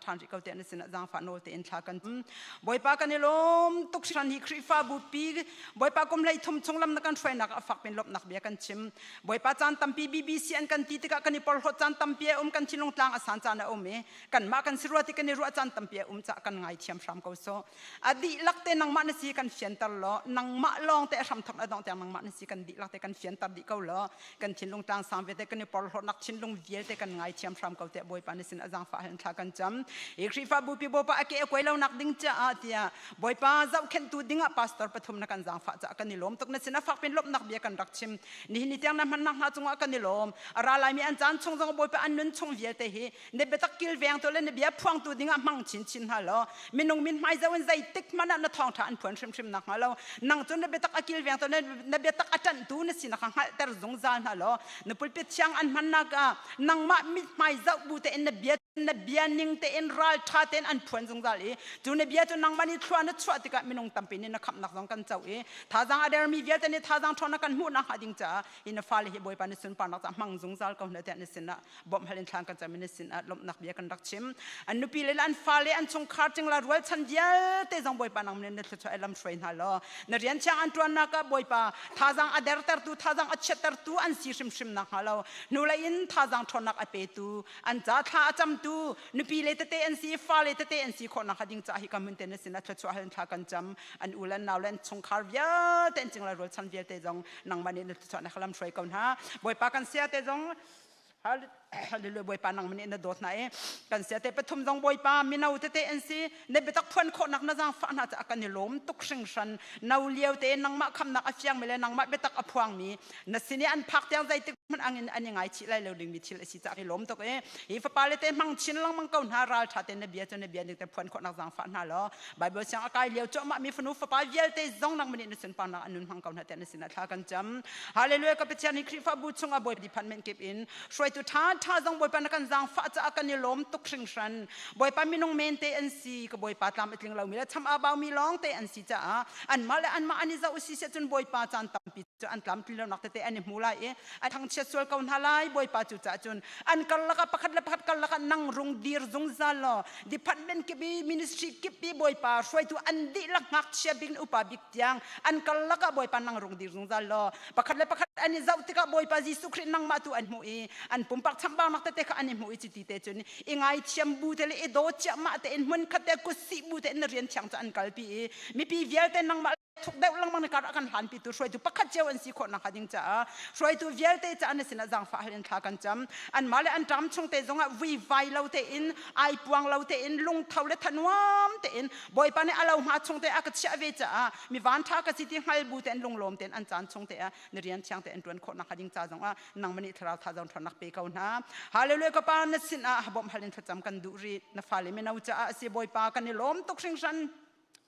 ṭhan rih ko te na sinah zaangfah nawl tein thla kan Bawipa kan i lawm tuk hran hi Khrihfabu pi Bawipa kum hlei thum chung lam na kan hruainak a fak pin lawmhnak bia kan chim. Bawipa caan tampi BBC an kan ti tikah kan i porhlawt caan tampi a um kan thinlung tlang a san caan a um i kanmah kan si rua ti kan i ruah caan tampi a um caah kan ngaithiam hram ko so a dihlak te nangmah na si kan fianter law nangmah lawng te a hramthok a dong tiang nangmah na si kan dihlak te kan fianter dih ko law kan thinlung tlang sang vialte kan i porhlawtnak thinlung vialte kan ngaithiam hram ko tiah Bawipa na sin a zaangfah hal thla kan cam. Hi Khrihfabu pi Bawipa a ke a kuai lonak ding caah tiah Bawipa zohkhenhtu dingah pastor pathum na kan zaangfah caah kan i lawm tuk. Na sin a fak pin lawmhnak bia kan rak chim. Nihin ni tiang na hmannak hna cungah kan i lawm. A ra laimi an caan chung zong Bawipa an nun chung vialte hi na biatak kilvengtu le na bia phuangtu dingah hmang chinchin hna law minung min hmai zo in zeitik hmanh ah na thawngṭha an phuan hrimhrim nakhnga lo nang cu na biatak a kilvengtu na biatak a ṭanhtu na sinak kha hngalhter zungzal hna law na pulpit thiang an hmannak ah nangmah mithmai zoh bu tein na bia na bia ning tein ralṭha tein an phuan zungzal i cu na bia cu nangmah nih thlua na chuah tikah minung tampi nih na khamhnak zong kan co i thazaang a dermi vialte nih thazaang ṭhawnnak kan hmuh nakhnga ding caah hi na fale hi Bawipa na sunparnak caah hmang zungzal ko hna tiah na sinah bawmh hal in thlan kan cam in sin ah lawmhnak bia kan rak chim. An nupi le an fale an chungkhar cingla rualchan vialte zong Bawipa nang na thluachuah lam hruai hna law na rian thiang an tuannak ah Bawipa thazaang a dertertu thazaang a chiattertu an si hrimhrim nak hnga lo hnulei in thazaang ṭhawnnak a petu an ca thla a camtu nupi le tete an si fale tete an si khawh nak ding ca hi ka mun te na sin ah thluachuah hal in thla kan cam. An u le an nau le an chungkhar vialte an cingla rualchan vialte zong nangmah nih na thluachuah na lam hruai ko hna. Bawipa kan sia te zong Hallelujah. Bawipa nang nih na dawt hna i kan sia te pathum zong Bawipa mino tete an si. Na biatak phuan khawhnak na zaangfah hna caah kan i lawm tuk hringhran. No lio te nangmah khamnak a fiangmi le nangmah biatak a phuangmi na sin i an phak tiang zeitik hmanh angin an i ngaichih lai lo dingmi thil a si caah i lawm tuk i hi fapa le te hmang chin lengmang ko hna. Ral ṭha te na bia cu na bia ning te phuan khawhnak zaangfah hna law Bible siang a kai lio cuahmah mi fanu fapa vialte zong nang nih na sunparnak an nun hmang ko hna tiah na sinah thla kan cam. Hallelujah. Ka Pathian hi Khrihfabu chungah Bawipa department kip in hruaitu ṭha ṭha zong Bawipa na kan zaangfah caah kan i lawm tuk hringhran. Bawipa minung men te an si ka Bawipa tlam a tling lomi le cham a baumi lawng te an si caah anmah le anmah an i zoh si siah cun Bawipa caan tampi cu an tlam tlin lonak tete an i hmu lai i a thangchiat sual ko hna lai. Bawipa cu caah cun an karlak ah pakhat le pakhat karlak ah nang rung dir zungzal law department kip i ministry kip i Bawipa hruaitu an dihlak ngakchia bik in upa bik tiang an karlak ah Bawipa nang rung dir zungzal law pakhat le pakhat an i zoh tikah Bawipa Jesuh Khrih nangmah tu an hmuh i an pumpak chambaunak tete kha an i hmuh i cuti te cun i ngaithiam bu te le i daw ciahmah tein hmun khat te kutsih bu tein na rian thiang cu an kalpi i mipi vialte nangmah. thuk deuh lengmang na kar a kan hlanpi tu hruaitu pakhat cio an si khawh nakhnga ding caah hruaitu vialte caah na sinah zaangfah hal in thla kan cam. Anmah le an ṭam chung te zongah vuivai lo tein ai puang lo tein lungtho le thanuam tein Bawipa nih a lo hma chung te a ka chiah ve caah mi van ṭha ka si ti hngal bu tein lunglawm tein an caan chung te ah na rian thiang te an ṭuan khawh nakhnga ding ca zongah nangmah nih thlarau thazaang ṭhawnnak pe ko hna. Hallelujah ka pa na sin ah bawmh hal in thlacam kan duh rih. Na fale mino caah a si Bawipa kan i lawm tuk hringhran.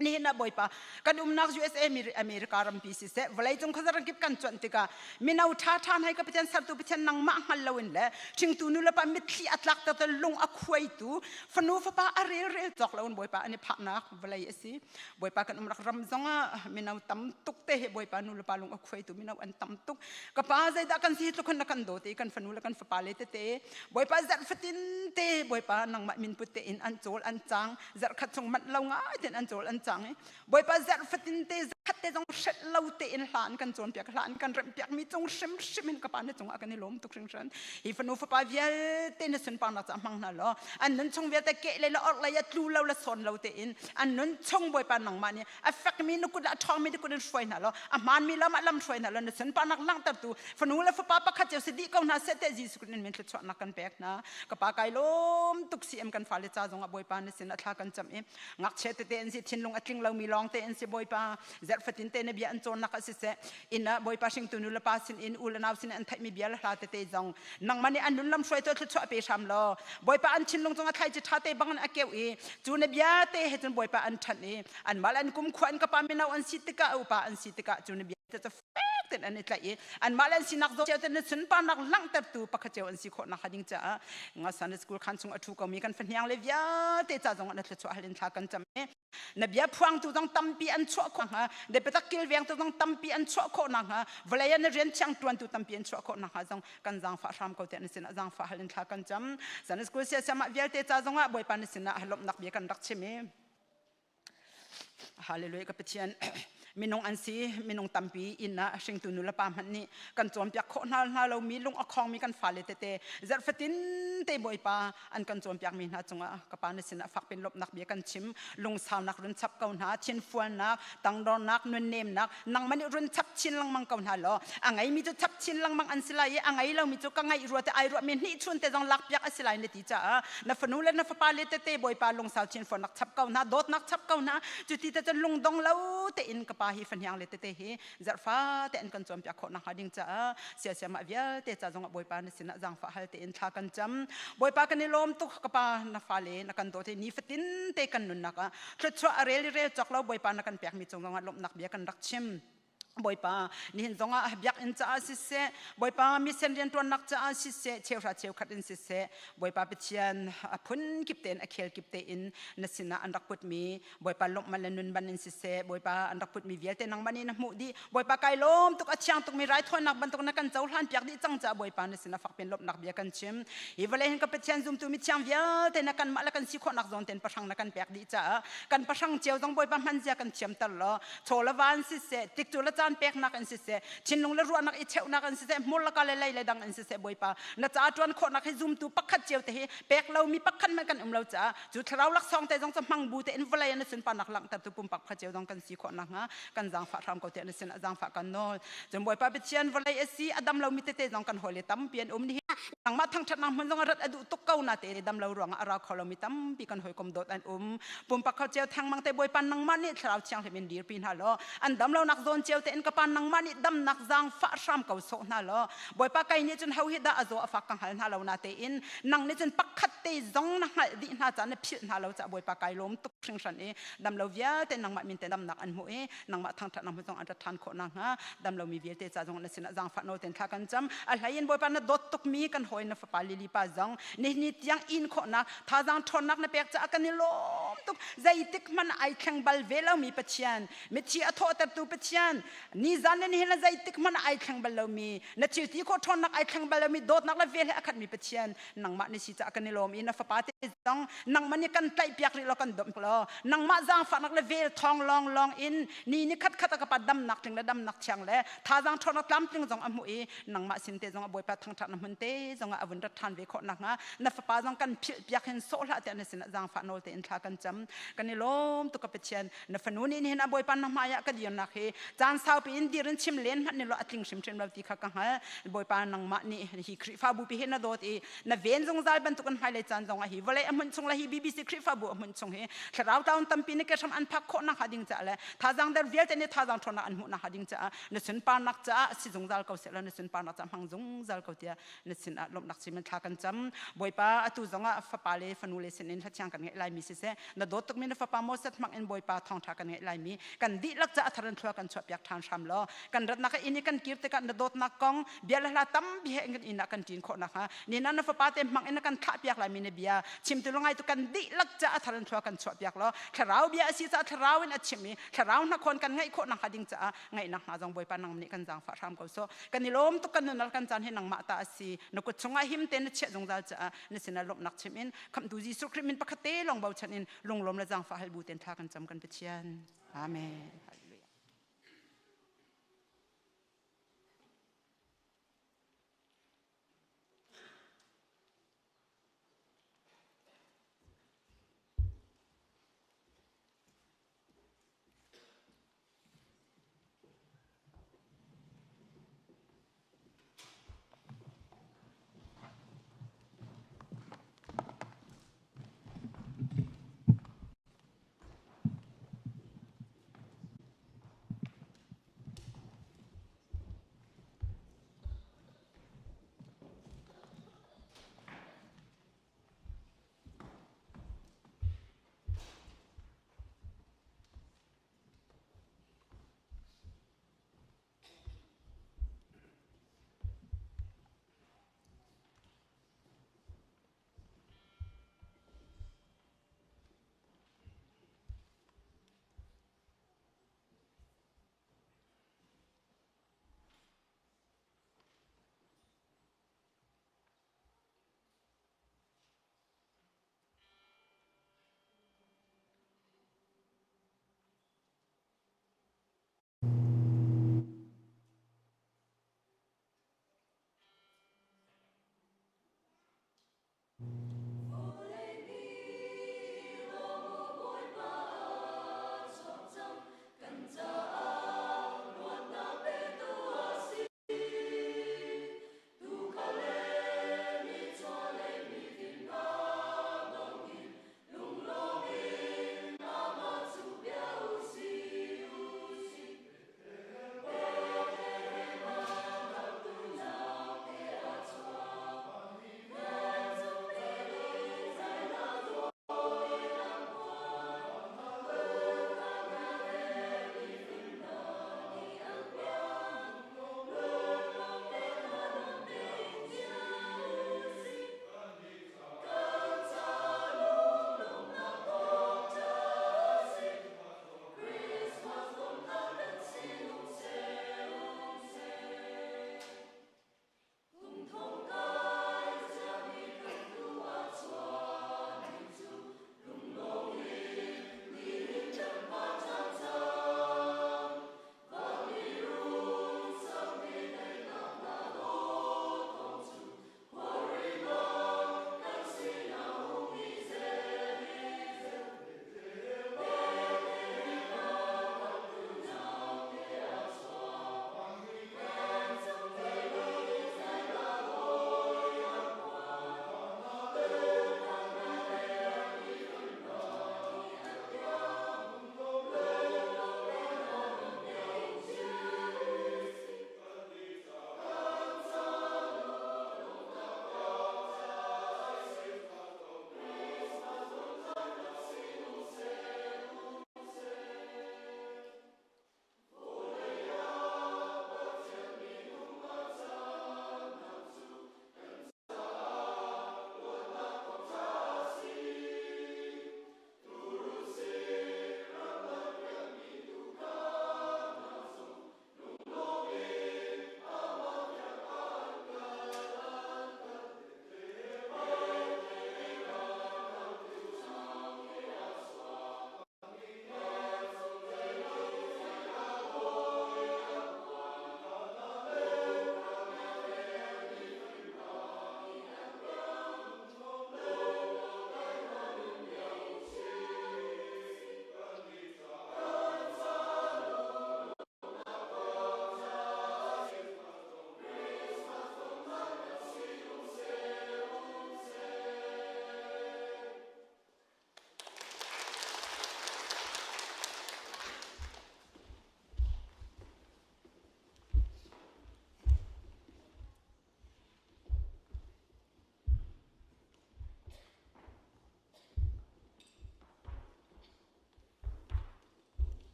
Nihin ah Bawipa kan umnak USA America rampi siseh vawleicung khuaza kip kan cuanh tikah mino ṭha ṭha hna ka Pathian sertu Pathian nangmah hngal loin le hringtu nu le pa mitthli a tlak ter lung a khuaitu fanu fapa a rel rel cawk loin Bawipa an i phahnak vawlei a si. Bawipa kan umrak ram zongah mino tam tuk te he Bawipa nu le pa lung a khuaitu mino an tam tuk. Ka pa zeidah kan si tluk na kan dawt i kan fanu le kan fapa le tete Bawipa zarh fatin te Bawipa nangmah min put te in an cawl an cang zarhkhat chung manh lo ngai ten an cawl an cang i Bawipa zarh fatin te zakhat te zong hrelh lo tein hla an kan cawnpiak hla an kan remhpiak mi cung hrimhrim in ka pa na cungah kan i lawm tuk hringhran. Hi fanu fapa vialte na sunparnak ca hmang hna law an nun chung vialte keh le le orh lei ah tlu lo le sawn lo tein an nun chung Bawipa nangmah nih a fekmi na kut le a ṭhawngmi na kut in hruai hna law a hmaanmi lam ah lam hruai hna law na sunparnak langhtertu fanu le fapa pakhat cio si dih ko hna seh tiah Jesuh Christ in min thluachuahnak kan pek hna. Ka pa kai lawm tuk CM kan fale ca zongah Bawipa na sin ah thla kan cam i ngakchia tete an si thinlung a tling lomi lawng te an si Bawipa zarh fatin te na bia an cawnnak ah siseh inn ah Bawipa hringtu nu le pa sin in u le nau sin an theihmi bia le hla tete zong nangmah nih an nun lam hruai tu thluachuah pe hram law Bawipa an thinlung cungah thlaici ṭha te bang in a keuh i cu na bia te he cun Bawipa an ṭhanh i anmah le an kumkhua an kapa mino an si tikah upa an si tikah cu na bia te cu fek tein an i tlaih i anmah le an sinak zaw cio te na sunparnak langhtertu pakhat cio an si khawh nakhnga ding caah nga Sunday school khan chung a ṭhu komi kan fahniang le vialte ca zong ah na thluachuah hal in thla kan cam i na bia phuangtu zong tampi an chuah khawh hnga na biatak kilvengtu zong tampi an chuah khawh nakhnga vawlei ah na rian thiang ṭuantu tampi an chuah khawh nakhnga zong kan zaangfah hram ko tiah na sinah zaangfah hal in thla kan cam. Sunday school siasiam ah vialte ca zongah Bawipa na sinah lawmhnak bia kan rak chim i Hallelujah ka Pathian minung an si minung tampi inn ah hringtu nu le pa hmanh nih kan cawnpiak khawh hna hna lomi lung a khawngmi kan fale tete zarh fatin te Bawipa an kan cawnpiakmi hna cungah ka pa na sinah fakpin lawmhnak bia kan chim. Lungsaunak run chap ko hna, thinfualnak, tangdornak, nunnemnak nangmah nih run chap chin lengmang ko hna law a ngeimi cu chap chin lengmang an si lai i a ngei lomi cu ka ngeih rua te ai ruahmi hnih chun te zong lakpiak a si lai na ti caah na fanu le na fapa le tete Bawipa lungsau thinfualnak chap ko hna, dawtnak chap ko hna. Cuti te cun lungdong lo tein ka pa hi fahniang le tete hi zarhfa te an kan cawnpiak khawh nakhnga ding caah siasiamah vialte ca zongah Bawipa na sinah zaangfah hal tein thla kan cam. Bawipa kan i lawm tuk ka pa na fale na kan dawt i nifatin te kan nunnak ah thluachuah a rel i rel cawk lo Bawipa na kan pekmi cung zongah lawmhnak bia kan rak chim. Bawipa nihin zongah biakinn caah siseh Bawipa mission rianṭuannak caah siseh cheuhra cheukhat in siseh Bawipa Pathian a phun kip tein a khel kip tein na sinah an rak putmi Bawipa lawmhman le nunban in siseh Bawipa an rak putmi vialte nangmah nih na hmuh dih. Bawipa kai lawm tuk a thiang tukmi raithawinak bantuk na kan cohlan piak dih cang caah Bawipa na sin a fak pin lawmhnak bia kan chim. Hi vawlei hin ka Pathian zumtu mi thiang vialte na kanmah le kan si khawhnak zawn tein pahrang na kan pek dih caah kan pahrang cio zong Bawipa hman zia kan thiamter law chaw le van siseh tikcu le caan peknak in siseh thinlung le ruahnak i cheuhnak in siseh hmur le ka le lei le dang in siseh Bawipa na ca ṭuan khawhnak hi zumtu pakhat cio te hi pek lomi pakhat hmanh kan um lo caah cu thlarau laksawng te zong cu hmang bu tein vawlei na sunparnak langhtertu pumpak pha cio zong kan si khawh nakhnga kan zaangfah hram ko tiah na sinah zaangfah kan nawl. Cun Bawipa Pathian vawlei a si a dam lomi tete zong kan hawile tampi an um. Nihin nangmah thangṭhatnak hmun zong a rat a duh tuk ko na te dam lo ruangah a ra kho lomi tampi kan hawikom dawt an um. Pumpak kho cio thangmang te Bawipa nangmah nih thlarau thianghlim in dirpi hna law an dam lonak zawn cio tein ka pa nangmah nih damnak zaangfah hram ko sawh hna law Bawipa kai nih cun ho hi dah a zaw a fak ka hngal hna lo na tein nang nih cun pakhat te zong na hngalh dih hna caah na philh hna lo caah Bawipa kai lawm tuk hringhran i damlo vialte nangmah min te damnak an hmuh i nangmah thangṭhatnak hmun zong an rat ṭhan khawh nakhnga damlomi vialte ca zong na sinah zaangfah nawl tein thla kan cam. A hlei in Bawipa na dawt tukmi kan hawi na fapa Lily pa zong nihin tiang in khawhnak thazaang ṭhawnnak na pek caah kan i lawm tuk. Zeitik hmanh ai thleng bal ve lomi Pathian, mithi a thawhtertu Pathian, nizan le nihin le zeitik hmanh ai thleng bal lomi na thil ti khawh ṭhawnnak ai thleng bal lomi dawtnak le vel he a khatmi Pathian nangmah ni si caah kan i lawm i na fapa te zong nangmah nih kan tlaihpiak rih law kan domh law nangmah zaangfahnak le vel thawng lawng lawng in ni ni khat khat a ka pa damnak tling le damnak thiang le thazaang ṭhawnnak tlamtling zong a hmuh i nangmah sin te zong a Bawipa thangṭhatnak hmun te. zong ah a vun rat ṭhan ve khawh nakhnga na fapa zong kan philh piak hin sawh hlah tiah na sinah zaangfah nawl tein thla kan cam. Kan i lawm tuk ka Pathian. Na fanu nih nihin ah Bawipa na hmai ah ka dirnak hi caan saupi in dir in chim len hmanh ni law a tling hrimhrim lo ti kha ka hngal. Bawipa nangmah nih hi Khrihfabu pi hi na dawt i na ven zungzal bantukin hmailei caan zong ah hi vawlei a hmun chung le hi BBC Khrihfabu a hmun chung hi thlarau taun tampi nih kehram an phak khawh nakhnga ding caah le thazaang der vialte nih thazaang ṭhawnnak an hmuh nakhnga ding caah na sunparnak caah si zungzal ko seh law na sunparnak caah hmang zungzal ko tiah na sinah lawmhnak chim in thla kan cam. Bawipa atu zong ah fapa le fanu le sinin hlathiang kan ngeih laimi siseh na dawt tukmi na fapa Moses hmang in Bawipa thawngṭha kan ngeih laimi kan dihlak caah thar in thlua kan chuahpiak ṭhan hram law kan ratnak inn i kan kir tikah na dawtnak kong bia le hla tampi he kan inn ah kan ṭin khawh nakhnga nina na fapa te hmang in na kan thlahpiak laimi na bia chimtu le ngaitu kan dihlak caah thar in thlua kan chuahpiak law thlarau bia a si caah thlarau in a chim i thlarau hnakhawn kan ngaih khawh nakhnga ding caah ngaihnak hna zong Bawipa nang nih kan zaangfah hram ko sawh. Kan i lawm tuk kan nunal kan caan hi nangmah ta a si. Na kut chungah him tein na chiah zungzal caah na sinah lawmhnak chim in khamhtu Jesuh Khrih min pakhat te lawng bochan in lunglawm le zaangfah hal bu tein thla kan cam kan Pathian. Amen. Hallelujah.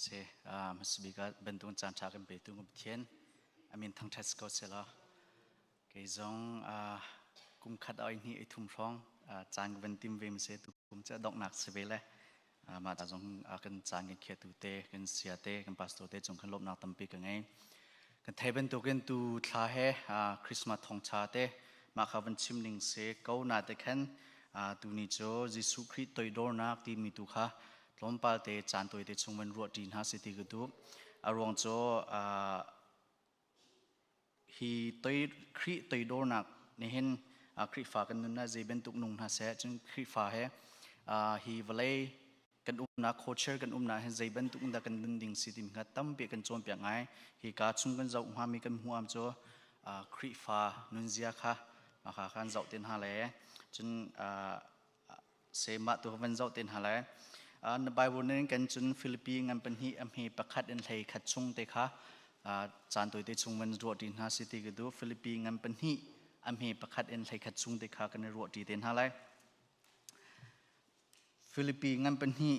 Si hmasabik ah bantuk caan ṭha kan petu kan Pathian amin thangṭhat si ko selaw. Kei zong kum khat oi hnih oi thum hrawng caan ka van tim ve ma si tu kum cu donghnak si ve le mah ta zong kan caan kan khiatu te kan sia te kan pastor te cung kan lawmhnak tampi ka ngei. Kan thei bantukin tu thla he Christmas thawngṭha te mah kha van chim ning si ko na te khan tuni cu Jesuh Khrih toidornak timi tu kha tlawmpal te caan tawite chung van ruah ṭi hna si ti ka duh. A ruang cu hi toi Khrih toidornak nih hin Khrihfa kan nun ah zei bantuk nung hna seh cun Khrihfa he hi vawlei kan umnak culture kan umnak hin zei bantuk in dah kan nun ding si timi kha tampi kan cawnpiak ngai. Hi ka chung kan zoh hngami kan hmuh am cu Khrihfa nunzia kha mah kha kan zoh te hna le cun se mah tu van zoh te hna lai. Na Bible nin kan cun Philippi ngan pahnih a hme pakhat in hlei khat chung te kha caan tawite chung van ruah ṭi hna si ti ka duh. Philippi ngan pahnih a hme pakhat in hlei khat chung te kha kan i ruah ṭi te hna lai. Philippi ngan pahnih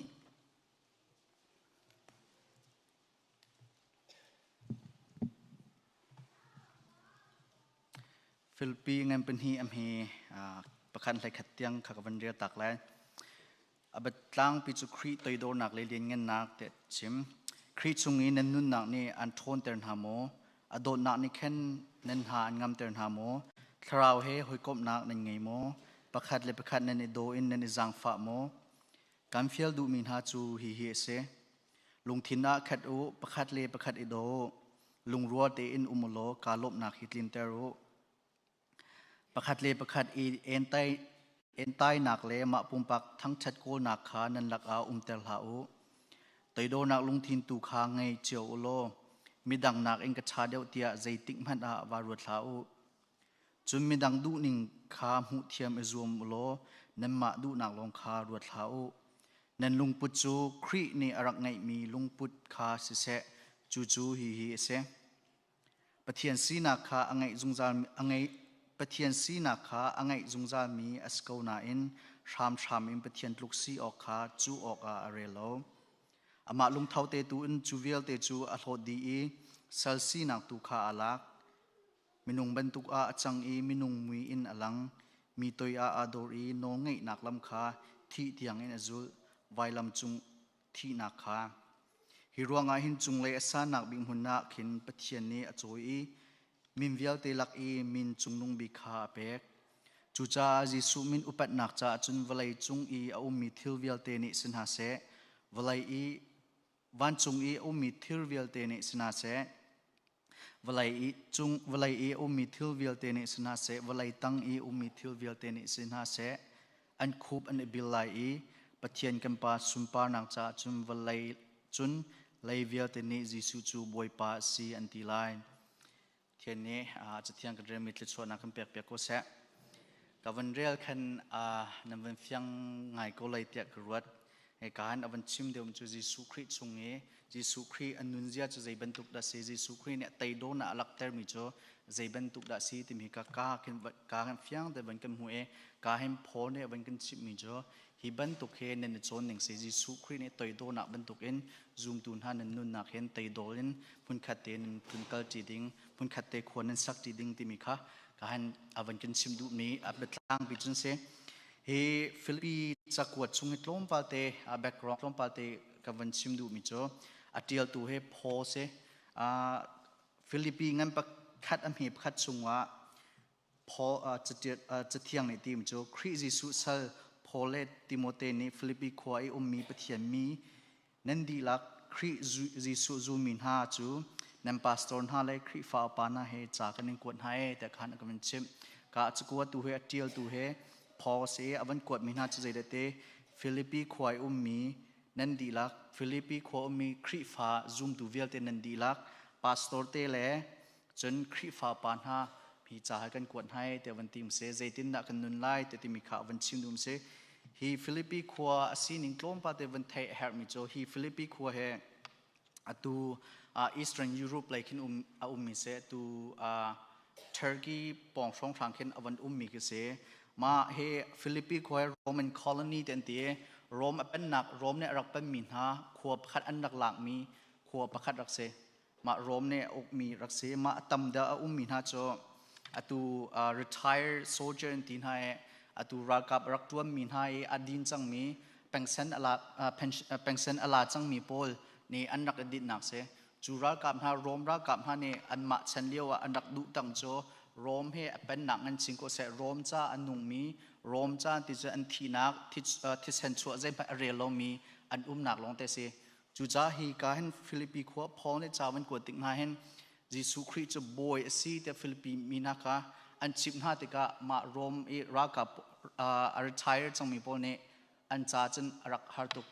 Filipi ngan pahnih a hme pakhat hlei khat tiang kha ka van rel tak lai. A biatlangpi cu Khrih toidornak le lianngannak tiah chim. Khrih chung i nan nunnak nih an ṭhawnter hna maw? A dawtnak nih khan nan hna an ngamter hna maw? Thlarau he hawikomhnak nan ngei maw? Pakhat le pakhat nan i daw in nan i zaangfah maw? Kan fial duhmi hna cu hihi a si. Lungthin ah khat u, pakhat le pakhat i daw u. Lungrua tein um u law kaa lawmhnak hi tlinter u. Pakhat le pakhat i entai, entainak le mah pumpak thangṭhat kawlnak kha nan lakah umter hlah u. Toidornak lungthin tu kha ngei cio u law midang nakin ka ṭha deuh tiah zeitik hmanh ah vaa ruat hlah u. Cun midang duhning kha hmuhthiam i zuam u law nanmah duhnak lawng kha ruat hlah u. Nan lungput cu Khrih nih a rak ngeihmi lungput kha siseh, cucu hihi a si. Pathian sinak kha a ngeih zungzal a ngeih Pathian sinak kha a ngeih zungzalmi a si ko nain hramhram in Pathian tluk si awk kha cuh awkah a rel lo. Amah lungtho te tu in cu vialte cu a hlawt dih i sal sinak tu kha aa lak. Minung bantuk ah a cang i minung mui in a lang. Mi toi ah aa dor i nawlngeihnak lam kha thih tiangin a zulh, vailam cung thihnak kha. Hi ruangah hin cunglei a sannak bik hmun ah khin Pathian nih a cawi i min vialte lak i min cungnung bik kha a pek. Cucaah Jesuh min upatnak caah cun vawlei cung i a ummi thil vialte nih si hna seh, vawlei i vancung i a ummi thil vialte nih si hna seh, Vawlei i cung vawlei i a ummi thil vialte nih si hna seh, vawlei tang i ummi thil vialte nih si hna seh, an khup an i bil lai i Pathian kan Pa sunparnak caah cun vawlei cun lei vialte nih Jesuh cu Bawipa a si an ti lai. Pathian nih Cathiang kan relmi thluachuahnak kan pek piak ko seh. Ka van rel khan nan van fiang ngai ko lai tiah ka ruat. Hika hin a van chim deuh cu Jesuh Khrih chung i Jesuh Khrih a nunzia cu zei bantuk dah si Jesuh Khrih nih a teidawn ah a laktermi cu zei bantuk dah si timi ka ka khin ka hin fiang te van kan hmu i ka hin Paul nih a van kan chimhmi cu hi bantuk he nan i cawn ning si Jesuh Khrih nih toidawnak bantuk in zumtu hna nan nunnak hin teidawl in hmunkhat te nan phun kal ṭi ding hmunkhat te khua nan sak ṭi ding timi kha ka han a van kan chim duhmi a biatlangpi cun si Hi Filipi cakuat chung i tlawmpal te a background tlawmpal te ka van chim duhmi cu a ṭialtu hi Paul si. Filipi ngan pakhat a hme pakhat chungah Paul cathiang nih tim cu Khrih Jesuh sal Paul le Timote nih Filipi khua i ummi Pathian mi Nan dihlak Khrih Jesuh zummi hna cu nan pastor hna le Khrihfa upa hna he ca kan in kuat hna ee tiah khan a kan chimh. Ka cakuatu he a ṭialtu he Paul si a van kuatmi hna cu zeidah te Filipi khua i ummi nan dihlak Filipi khua ummi Khrihfa zumtu vialte nan dihlak pastor te le Cun Khrihfa pa hna hi ca hi kan kuat hna i tiah van ti um seh, zeitindah kan nun lai ti timi kha van chim dum si. Hi Filipi khua a sining tlawmpal te van theih a herhmi cu hi Filipi khua he atu Eastern Europe lei khin um a ummi si atu Turkey pawng hrawnghrang khin a van ummi khi si. Mah hi Philippi khua hi Roman colony te an ti i Rome a pennak Rome nih a rak penmi hna khua pakhat an rak lakmi khua pakhat rak si. Mah Rome nih a ukmi rak si. Mah a tam deuh a ummi hna cu atu uh, retired soldier an ti hna i atu ralkap a rak ṭuanmi hna i a din cangmi pension a la, uh, pension, uh, pension a la cangmi pawl nih an rak i dinhnak si. Cu ralkap hna Rome ralkap hna nih anmah chan lio ah an rak duh tang cu Rome he a pennak ngan chin ko seh Rome ca a nungmi Rome ca ti cu an thihnak thisen chuah zeihmanh a rel lomi an umnak lawng te si. Cucaah hi ka hin Filipi khua Paul nih ca van kuat tik hna hin Jesuh Khrih cu bawi a si tiah Filipi mi hna kha an chimh hna tikah mah Rome i ralkap a retire cangmi pawl nih an ca cun a rak har tuk.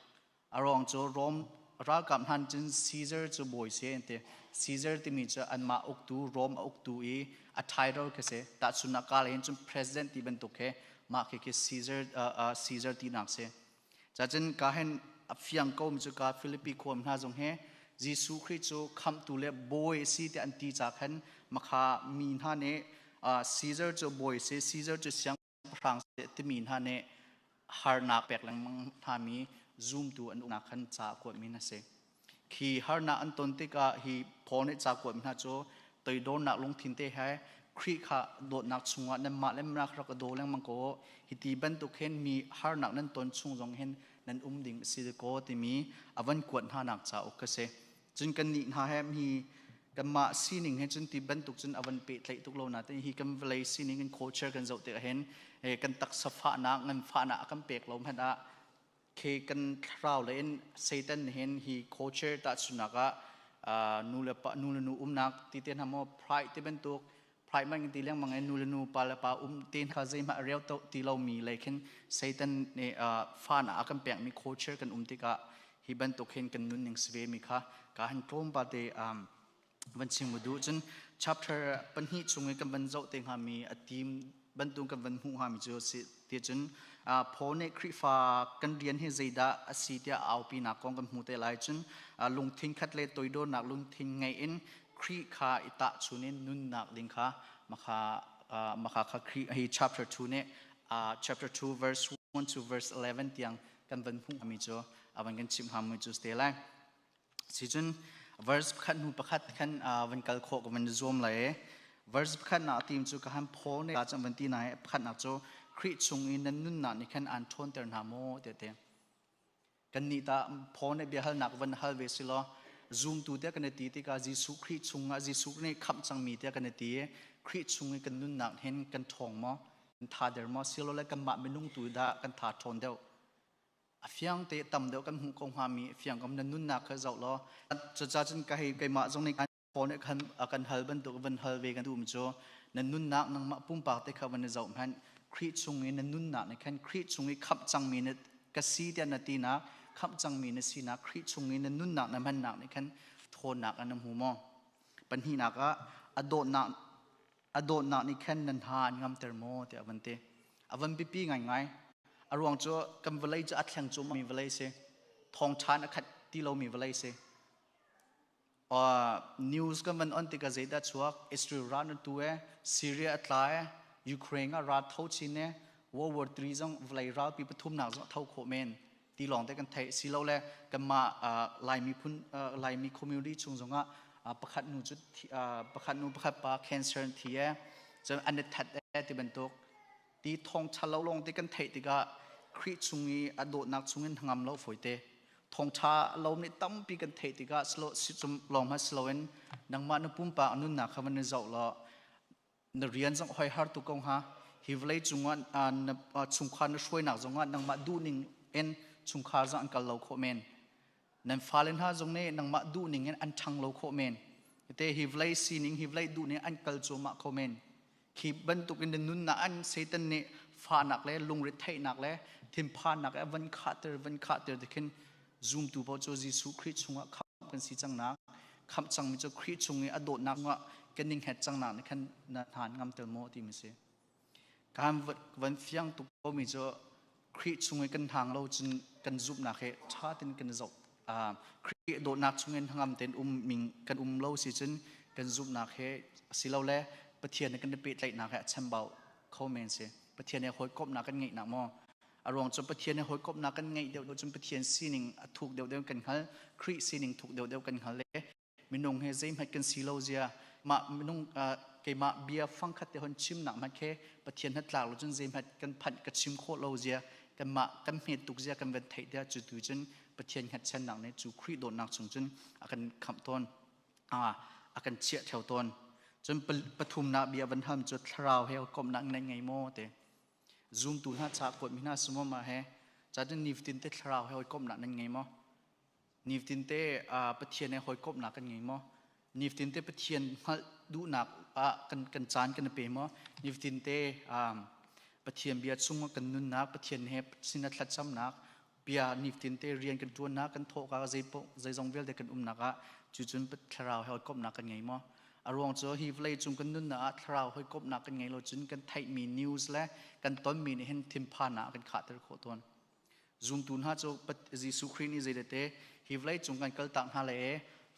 A ruang cu Rome ralkap hna cun Caesar cu bawi si an ti. Caesar timi cu anmah uktu Rome a uktu i a title khi si. Tahchunhnak ka lei hin cun president ti bantuk khi mah khi khi Caesar uh, uh, Caesar tinak si. Cacun ka hin a fiang ko mi cu ka Philippi khua hna zong he Jesuh Khrih cu khamhtu le bawi a si tiah an ti ca khan makha mi hna nih uh, Caesar cu bawi si Caesar cu siang hrang timi hna nih harnak pek lengmang hna mi zumtu an umnak khan ca a kuatmi na si. Khi harnak an ton tikah hi Paul nih ca kuatmi hna cu toidornak lungthin te he Khrih kha dawtnak chungah nanmah le mnak rak daw lengmang ko hi ti bantuk hin mi harnak nan ton chung zong hin nan um ding a si ko timi a van kuat hna nak cauk ka si. Cun kan nih hna he hi kanmah sining he cun ti bantuk cun a van pehtlaih tuk lo nain hi kan vawlei sining kan culture kan zoh tikah hin kan taksa fahnak nganfahnak a kan pek lo hmanh ah khi kan thlarau le in Satan hin hi culture tahchunnak ah nu le pa nu le nu umnak ti te hna maw pride ti bantuk pride man ti lengmang in nu le nu pa le pa um te kha zeihmah reu to ti lomi lei khin Satan nih fa na a kan pekmi culture kan um tikah hi bantuk hin kan nunning si ve mi kha ka han tlawm pa te van chim mu duh cun chapter pahnih chung i kan van zoh te hnga mi a team bantuk kan van hmuh hnga mi cu si ti cun Paul nih Khrihfa kan rian hi zeidah a si tiah aupi nak kong kan hmu te lai cun lungthin khat le toidornak lungthin ngei in Khrih kha i tahchun in nunnak ding kha makha makha kha Khrih hi chapter 2 nih chapter 2 verse 1 to verse 11 tiang kan van hmuh mi cu avan kan chim hngami cu ste lai si cun verse pakhat hnu pakhat khan van kal khawh ka van zuam lai verse pakhat nak tim cu ka han Paul nih ka van ti nai pakhat nak cu Khrih chung i nan nunnak nih khan an ṭhawnter hna maw te te Kannih tah Paul nih biahalnak van hal ve si law zumtu tiah kan i ti tikah Jesuh Khrih chungah Jesuh nih khamh cangmi tiah kan i ti i Khrih chung i kan nunnak hin kan ṭhawng maw? Kan tha der maw? Silole kanmah minung tu dah kan tha ṭhawn deuh? A fiang te tam deuh kan hmuh ko hngami fiang kam na nunnak kha zoh law cucaah cun ka hei keimah zong nih Paul nih khan a kan hal bantuk van hal ve kan duhmi cu na nunnak nangmah pumpak te kha van i zoh hmanh Khrih chung i na nunnak nih khan Khrih chung i khamh cangmi na ka si tiah na tinak khamh cangmi na sinak Khrih chung i na nunnak na hmannak nih khan thawnnak an hmu maw pahnihnak ah a dawtnak a dawtnak nih khan nan ha an ngamter maw tiah van ti a van biapi ngaingai a ruang cu kan vawlei cu a thleng cuahmah mi vawlei si thawngṭha a khat ti lomi vawlei si News kan van on tikah zeidah chuak Israel ral an tu e Syria a tla e Ukraine ah ral tho chin e World War III zong vawlei ralpi pathumnak zong tho khawh men ti lawng te kan theih silo le kanmah Laimi phun Laimi community chung zongah pakhat nu cu pakhat nu pakhat pa cancer an thi e cun an i that e ti bantuk ti thawng ṭha lo lawng te kan theih tikah Khrih chung i a dawtnak chungin ngam lo fawite thawngṭha lo nih tampi kan theih tikah sicum lawng hmanh si loin nangmah na pumpak nunnak kha van i zoh law na rian zong hoi har tu ko hnga hi vawlei cungah na chungkhar na hruainak zongah nangmah duhning in chungkhar zong an kal lo khawh men nan fale hna zong nih nangmah duhning in an ṭhang lo khawh men te hi vawlei sining hi vawlei duhning an kal cuahmah kho men Khi bantukin na nunnak an Satan nih fahnak le lungretheihnak le thinphannak le van khahter van khahter ti khin zumtu paoh cu Jesuh Khrih chungah khamh kan si cang nak khamh cangmi cu Khrih chung i a dawtnak chungah kan ning het cang nak nih khan na hna ngam tel maw ti mi si kan van fiang tuk ko mi cu Khrih chung i kan hang lo cun kan zumhnak he ṭha tein kan zoh Khrih dawtnak chungin hnangam tein um ming kan um lo si cun kan zumhnak he silole Pathian he kan i pehtlaihnak he a chambau kho men si. Pathian he hawikomhnak kan ngeihnak maw? A ruang cu Pathian he hawikomhnak kan ngeih deuh cun Pathian sining a thuk deuh deuh kan hngal, Khrih sining thuk deuh deuh kan hngal le minung he zeihmanh kan si lo zia mah minung keimah bia fangkhat te hon chimnak hmanh khe Pathian hnatlak lo cun zeihmanh kan phanh ka chim khawh lo zia kanmah kan hmet tuk zia kan van theih tiah cu tu cun Pathian hngatchannak nih cu Khrih dawtnak chung cun a kan khamh tawn a kan chiah theo tawn. Cun pathumnak bia van ham cu thlarau he komhnak nan ngei maw te zumtu hna cha kuat mi hna sumo ma he cha cun nifatin te thlarau he komhnak nan ngei maw? Nifatin te Pathian he hawikomhnak kan ngei maw? Nifatin te Pathian hngalh duhnak ah kan kan caan kan pe maw? Nifatin te Pathian bia chung kan nunnak Pathian he sin a thlacamnak bia nifatin te rian kan ṭuannak kan thawhka zeizong vialte kan umnak ah cucun thlarau he hawikomhnak kan ngei maw? A ruang cu hi vawlei cung kan nunnak ah thlarau hawikomhnak kan ngei lo cun kan theihmi news le kan tonmi nih hin thinphan ah kan khahter khawh tawn. Zumtu hna cu Jesuh Khrih nih zeidete hi vawlei cung kan kaltak hna le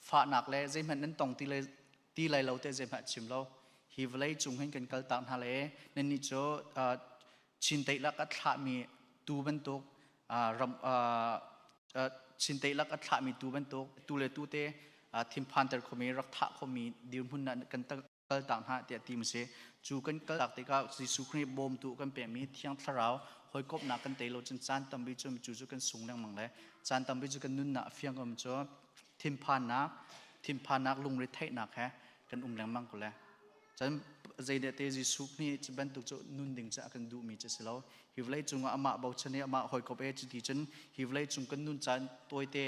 fahnak le zeihmanh nan tong ti lai, ti lai lo te zeihmanh chim lo. Hi vawlei cung hin kan kaltak hna le nannih cu chinteih lak a thlahmi tuu bantuk ram chinteih lak a thlahmi tuu bantuk tu le tu te thinphanter khomi rak thah khomi dirhmun ah kan kaltak hna tiah ti si. Cu kan kaltak tikah Jesuh Khrih bawmtu kan pekmi Thiang Thlarau hawikomhnak kan tei lo cun caan tampi cu cu cu kan sung lengmang le caan tampi cu kan nunnak fiang um cu thinphannak thinphannak lungre theihnak he kan um lengmang ko le. Cun zeidah te Jesuh nih cu bantuk cu nun ding cu a kan duhmi cu si lo. Hi vawlei cungah amah bochan i amah hawikom e cuti cun hi vawlei cung kan nun caan tawite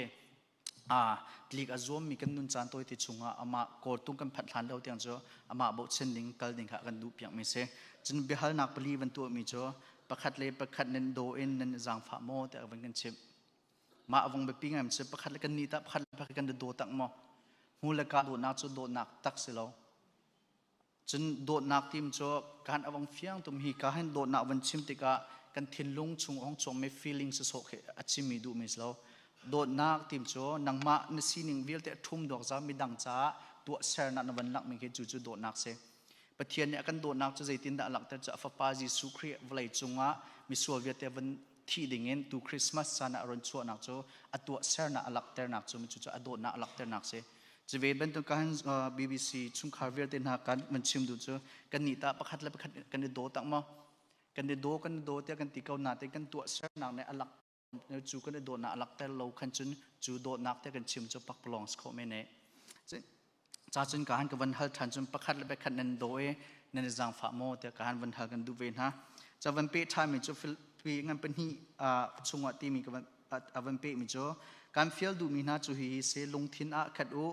tlik a zuammi kan nun caan tawite chungah amah kawltung kan phanh hlan lo tiang cu amah bochan ding kal ding kha kan duh piakmi si. Cun biahalnak pali van tuahmi cu pakhat le pakhat nan daw in nan zaangfah maw tiah van kan chimh. Mah a vong biapi ngai si pakhat le kan nih tah pakhat le pakhat kan daw tak maw? Hmu le ka dawtnak cu dawtnak tak si lo. Cun dawtnak tim cu kan a vong fiang tum hi ka hin dawtnak van chim tikah kan thinlung chung ong chuakmi feeling sawsawh khi a chimmi duhmi si lo. Dawtnak tim cu nangmah na sining vialte a ṭhum dawk za midang caah tuahsernak na van lakmi khi cu cu dawtnak si. Pathian nih a kan dawtnak cu zeitindah a langhter cu a fapa Jesuh Khrih vawlei cungah misual vialte van thih dingin tu Christmas caan ah a run chuahnak cu a tuahsernak a langhternak cu cucu a dawtnak a langhternak si. Cu ve bantuk kan BBC chungkhar vialte hna kan van chim duh cu kan nih tah pakhat le pakhat kan i daw tak maw? Kan i daw kan i daw tiah kan ti ko nain kan tuahsernak nih a lak cu kan i dawtnak a lakter lo khan cun cu dawtnak te kan chim cu pakpalawng si khawh men e. Ca cun ka han ka van hal ṭhan cun pakhat le pakhat nan daw i nan i zaangfah maw tiah ka han van hal kan duh ve hna. Ca van peh ṭhanmi cu Filipi ngan pahnih chungah timi ka van a van pehmi cu kan fial duhmi hna cu hihi si lungthin ah khat u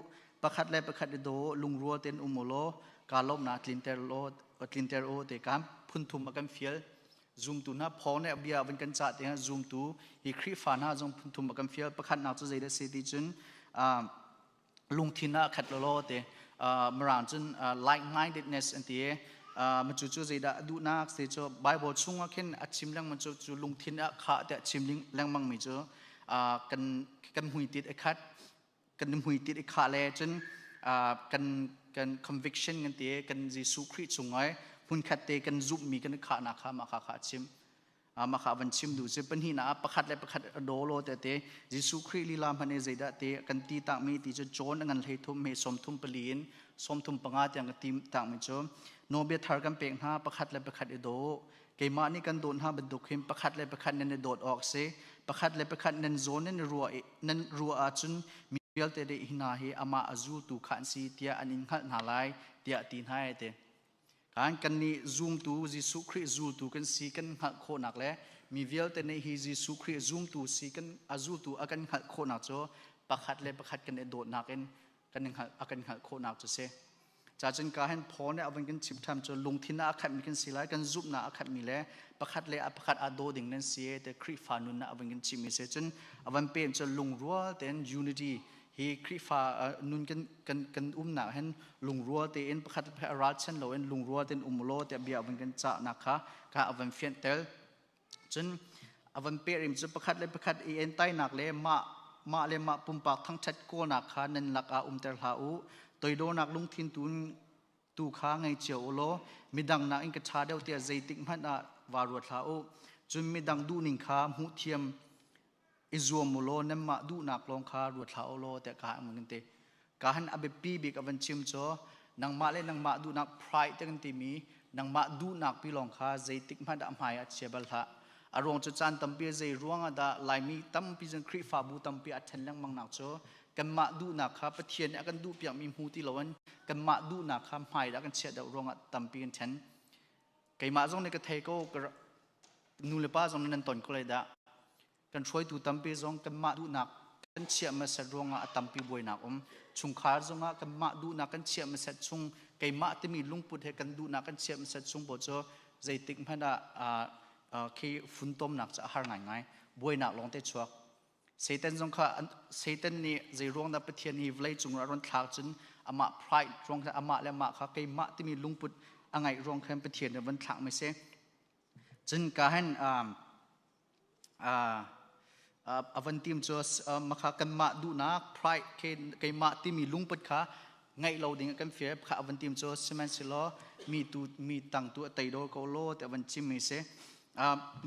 pakhat le pakhat i daw lungrual tein um u law kaa lawmhnak tlinter law tlinter u ti kan phunthum a kan fial zumtu hna Paul nih bia van kan cah tiah zumtu hi Khrihfa hna zong phunthum a kan fial pakhatnak cu zeidah si ti cun lungthin ah khat lawlaw te mirang cun like mindedness an ti ma cu cu zeidah a duhnak si cu Bible chungah khin a chim lengmang cu cu lungthin ah khah tiah chim lengmang mi cu kan kan hmuitit a khat kan hmuitit i khah le cun kan kan conviction kan ti kan Jesuh Khrih chungah hmunkhat te kan zumhmi kan khahnak kha mah kha kha a chim Mah kha van chim duh si pahnihnak ah pakhat le pakhat a daw law te Jesuh Khrih lila hmanh i zeidah te kan ti takmi ti cu John a ngan hlei thum he 34 in 35 tiang ka ti takmi cu nawlbia thar kan pek hna pakhat le pakhat i daw keimah nih kan dawt hna bantuk hin pakhat le pakhat nan i dawt awk si pakhat le pakhat nan zawn nan ruah nan ruah ahcun mi vialte deh hna hi amah a zultu kha an si tiah an in hngalh hna lai tiah ti hna te Kan kannih zumtu Jesuh Khrih zultu kan si kan hngalh khawhnak le mi vialte nih hi Jesuh Khrih zumtu si kan a zultu a kan hngalh khawhnak cu pakhat le pakhat kan i dawtnak in kan hngalh a kan hngalh khawhnak cu si. Ca cun ka hin Paul nih a van kan chimh ṭhan cu lungthin ah a khatmi kan si lai, kan zumhnak a khatmi le pakhat le a pakhat aa daw ding nan si te Khrihfa nun ah a van kan chimhmi si. Cun a van pem cu lungrual tein unity hi Khrihfa nun kan kan kan umnak hin lungrual tein pakhat le ralchan loin lungrual tein um law tiah bia van kan cahnak kha ka a van fianhter. Cun a van perim cu pakhat le pakhat i entainak le mah mah le mah pumpak thangṭhat kawlnak kha nan lakah umter hlah u. Toidornak lungthin tu tu kha ngei cio u law midang nakin ka ṭha deuh tiah zeitik hmanh ah va ruat hlah u. Cun midang duhning kha hmuh thiam i zuam u law nanmah duhnak lawng kha ruat hlah u law tiah ka han ti. Ka han a biapi bik a van chim cu nangmah le nangmah duhnak pride te kan timi nangmah duhnak pi lawng kha zeitik hmanh ah hmai ah chia bal hlah. A ruang cu caan tampi zei ruang ah dah Laimi tampi cun Khrihfabu tampi a ṭhen lengmang nak cu kanmah duhnak kha Pathian nih a kan duhpiakmi hmu ti loin kanmah duhnak kha hmai dah kan chiah deuh ruangah tampi kan ṭhen. Keimah zong nih ka thei ko nu le pa zong nih nan ton ko lai dah. Kan hruaitu tampi zong kanmah duhnak kan chiah hmasat ruangah a tampi buainak um. Chungkhar zongah kanmah duhnak kan chiah hmasat chung keimah timi lungput he kan duhnak kan chiah hmasat chung paoh cu zeitik hmanh ah khi funtomnak cu a har ngaingai. Buainak lawng te chuak. Satan zong kha Satan nih zei ruang dah Pathian hi vawlei cung ah ron thlak cun amah pride ruang khan amah le amah kha keimah timi lungput a ngeih ruang khan Pathian nih van thlak mi si. Cun ka han a van tim cu makha kanmah duhnak pride keimah timi lungput kha ngeih lo ding kan fir kha a van tim cu sihmanhsehlaw mi tu mi tang tu a teidor ko law ti a van chim mi si.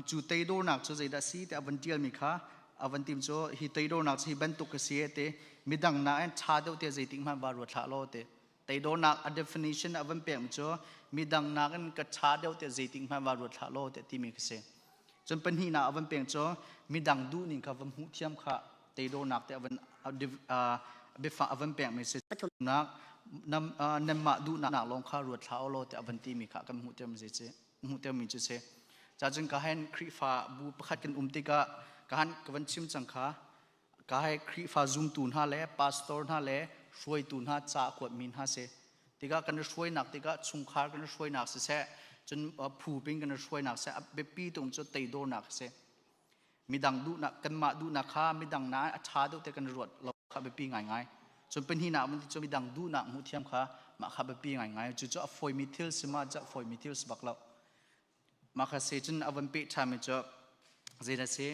Cu teidornak cu zeidah si ti a van tial mi kha a van tim cu hi teidornak cu hi bantuk ka si te midang nain ṭha deuh te zeitik hmanh va ruat hlah law te teidornak a definition a van pek mi cu midang nakin ka ṭha deuh te zeitik hmanh va ruat hlah law te timi ka si. Cun pahnihnak a van pek cu midang duhning kha va hmuh thiam kha teidornak te a van biafang a van pek mi si. Pathumnak nanmah duhnak lawng kha ruat hlah law te a van timi kha kan hmuh thiam si hmuhtermi cu si. Cacun ka hen Khrihfa bu pakhat kan um tikah ka han ka van chim cang kha ka hai Khrihfa zumtu hna le pastor hna le hruaitu hna ca kuatmi hna si. Tikah kan i hruainak tikah chungkhar kan i hruainak siseh cun phu ping kan i hruainak seh a biapi tung cu teidornak a si. Midang duhnak kanmah duhnak kha midang na a ṭha deuh te kan ruat lo kha biapi ngaingai. Cun pahnihnak mun cu midang duhnak hmuh thiam kha mah kha biapi ngaingai. Cucu a fawimi thil si ma cu a fawimi thil si bak lo. Mah kha se cun a van peh ṭhami cu zeidah si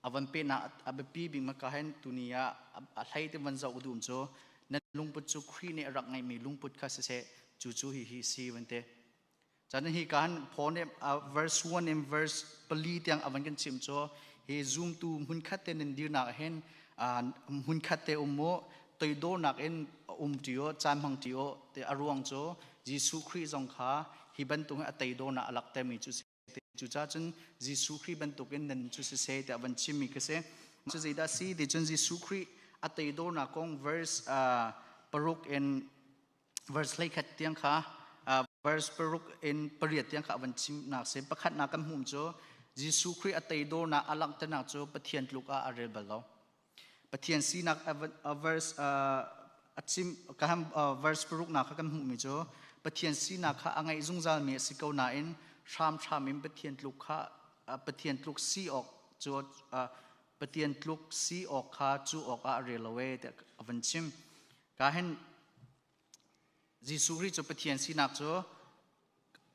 a van pehnak a biapi bik ma ka hen tuni ah a hlei te van zoh dum cu nan lungput cu Khrih nih a rak ngeihmi lungput kha siseh cu cu hi hi si van te. Cun hi kan Paul nih verse 1 in verse pali tiang a van kan chim cu hi zumtu hmunkhat te nan dirnak ah hin hmunkhat te um mu toidornak in um ṭi u caan hmang ṭi u ti a ruang cu Jesuh Khrih zong kha hi bantuk in a toidornak a laktermi cu si. Cucaah cun Jesuh Khrih bantukin nan cu siseh tiah van chimmi ka si. Cu zeidah si ti cun Jesuh Khrih a toidornak kong verse paruk in verse 11 tiang kha verse paruk in pariat tiang kha a van chimnak si pakhatnak kan hmuh cu Jesuh Khrih a teidornak a langhternak cu Pathian tluk ah a rel bal lo Pathian sinak a verse a chim ka ham verse paruk nak kha kan hmuhmi cu Pathian sinak kha a ngeih zungzal mi a si ko nain hramhram in Pathian tluk kha Pathian tluk si awk cu Pathian tluk si awk kha cu awk ah a rel lo e tiah a van chim Ka hin Jesuh Khrih cu Pathian sinak cu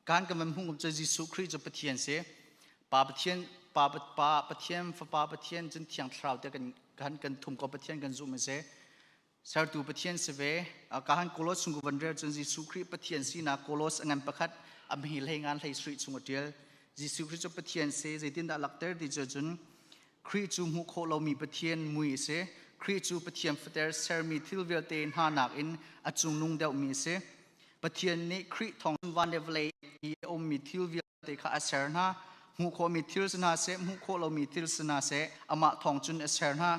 kan kan van hmuh cu Jesuh Khrih cu Pathian si. Pa Pathian Pa Pa Pathian Fapa Pathian cun Thiang Thlarau te kan kan kan thum ko Pathian kan zumh si. Sertu Pathian si ve. Ka han Kolos chung van rel cun Jesuh Khrih Pathian sinak Kolos ngan pakhat a hme hlei ngan hlei sri chung a tial. Jesuh Khrih cu Pathian si zeitindah lakter ti cu cun Khrih cu hmuh khawh lomi Pathian mui a si. Khrih cu Pathian fater sermi thil vialte hna nakin a cungnung deuhmi a si. Pathian nih Khrih thawng van le vawlei i a ummi thil vialte kha a ser hna. Hmuh khawhmi thil si hna seh, hmuh khawh lomi thil si hna seh, amah thawng cun a ser hna.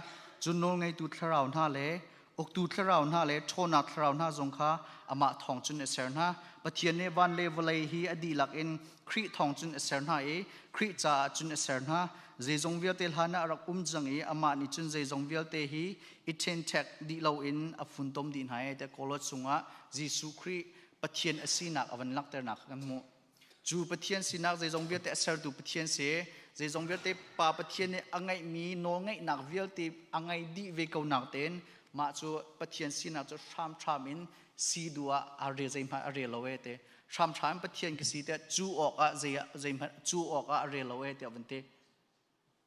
Cun nawlngeitu thlarau hna le uktu thlarau hna le ṭhawnnak thlarau hna zong kha amah thawng cun a ser hna. Pathian nih van le vawlei hi a dihlak in Khrih thawng cun a ser hna i Khrih caah cun a ser hna. Zeizong vialte hlan ah a rak um cang i amah nih cun zeizong vialte hi i ṭhenṭhek dih loin a funtom dih hna i tiah Kolos chungah Jesuh Khrih Pathian a sinak a van langhternak kha kan hmuh. Cu Pathian sinak zeizong vialte a sertu Pathian si, zeizong vialte Pa Pathian nih a ngeihmi nawlngeihnak vialte a ngei dih ve ko nak tein mah cu Pathian sinak cu hramhram in si duh ah a rel zeihmanh a rel lo e te. Hramhram in Pathian ka si tiah cu awk ah zei zeihmanh cu awk ah a rel lo e tiah van ti.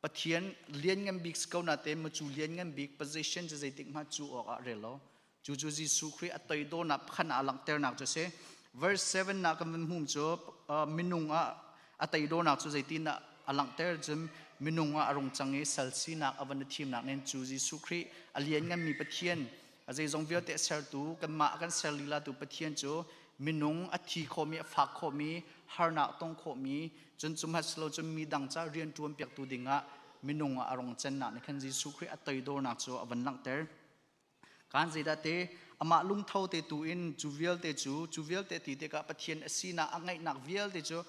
Pathian lianngan bik si ko natein macu lianngan bik position cu zeitik hmanh cu awk ah rel lo. Cu cu Jesuh Khrih a toidornak pakhat ah langhternak cu a si. Verse 7 ah kan van hmuh cu minung ah A teidornak cu zeitindah a langhter cun minung ah a rung cang i sal sinak a van i thimnak nen cu Jesuh Khrih a liannganmi Pathian a zeizong vialte a sertu kanmah a kan ser lila tu Pathian cu minung a thi khawhmi a fak khawhmi harnak tong khawhmi cun cu hmanh cun mi dang ca rian ṭuan piaktu dingah minung ah a rung cannak nih khan Jesuh Khrih a toidornak cu a van langhter. Kan zeidah te amah lungtho te tu in cu vialte cu cu vialte ti tikah Pathian a sinak a ngeihnak vialte cu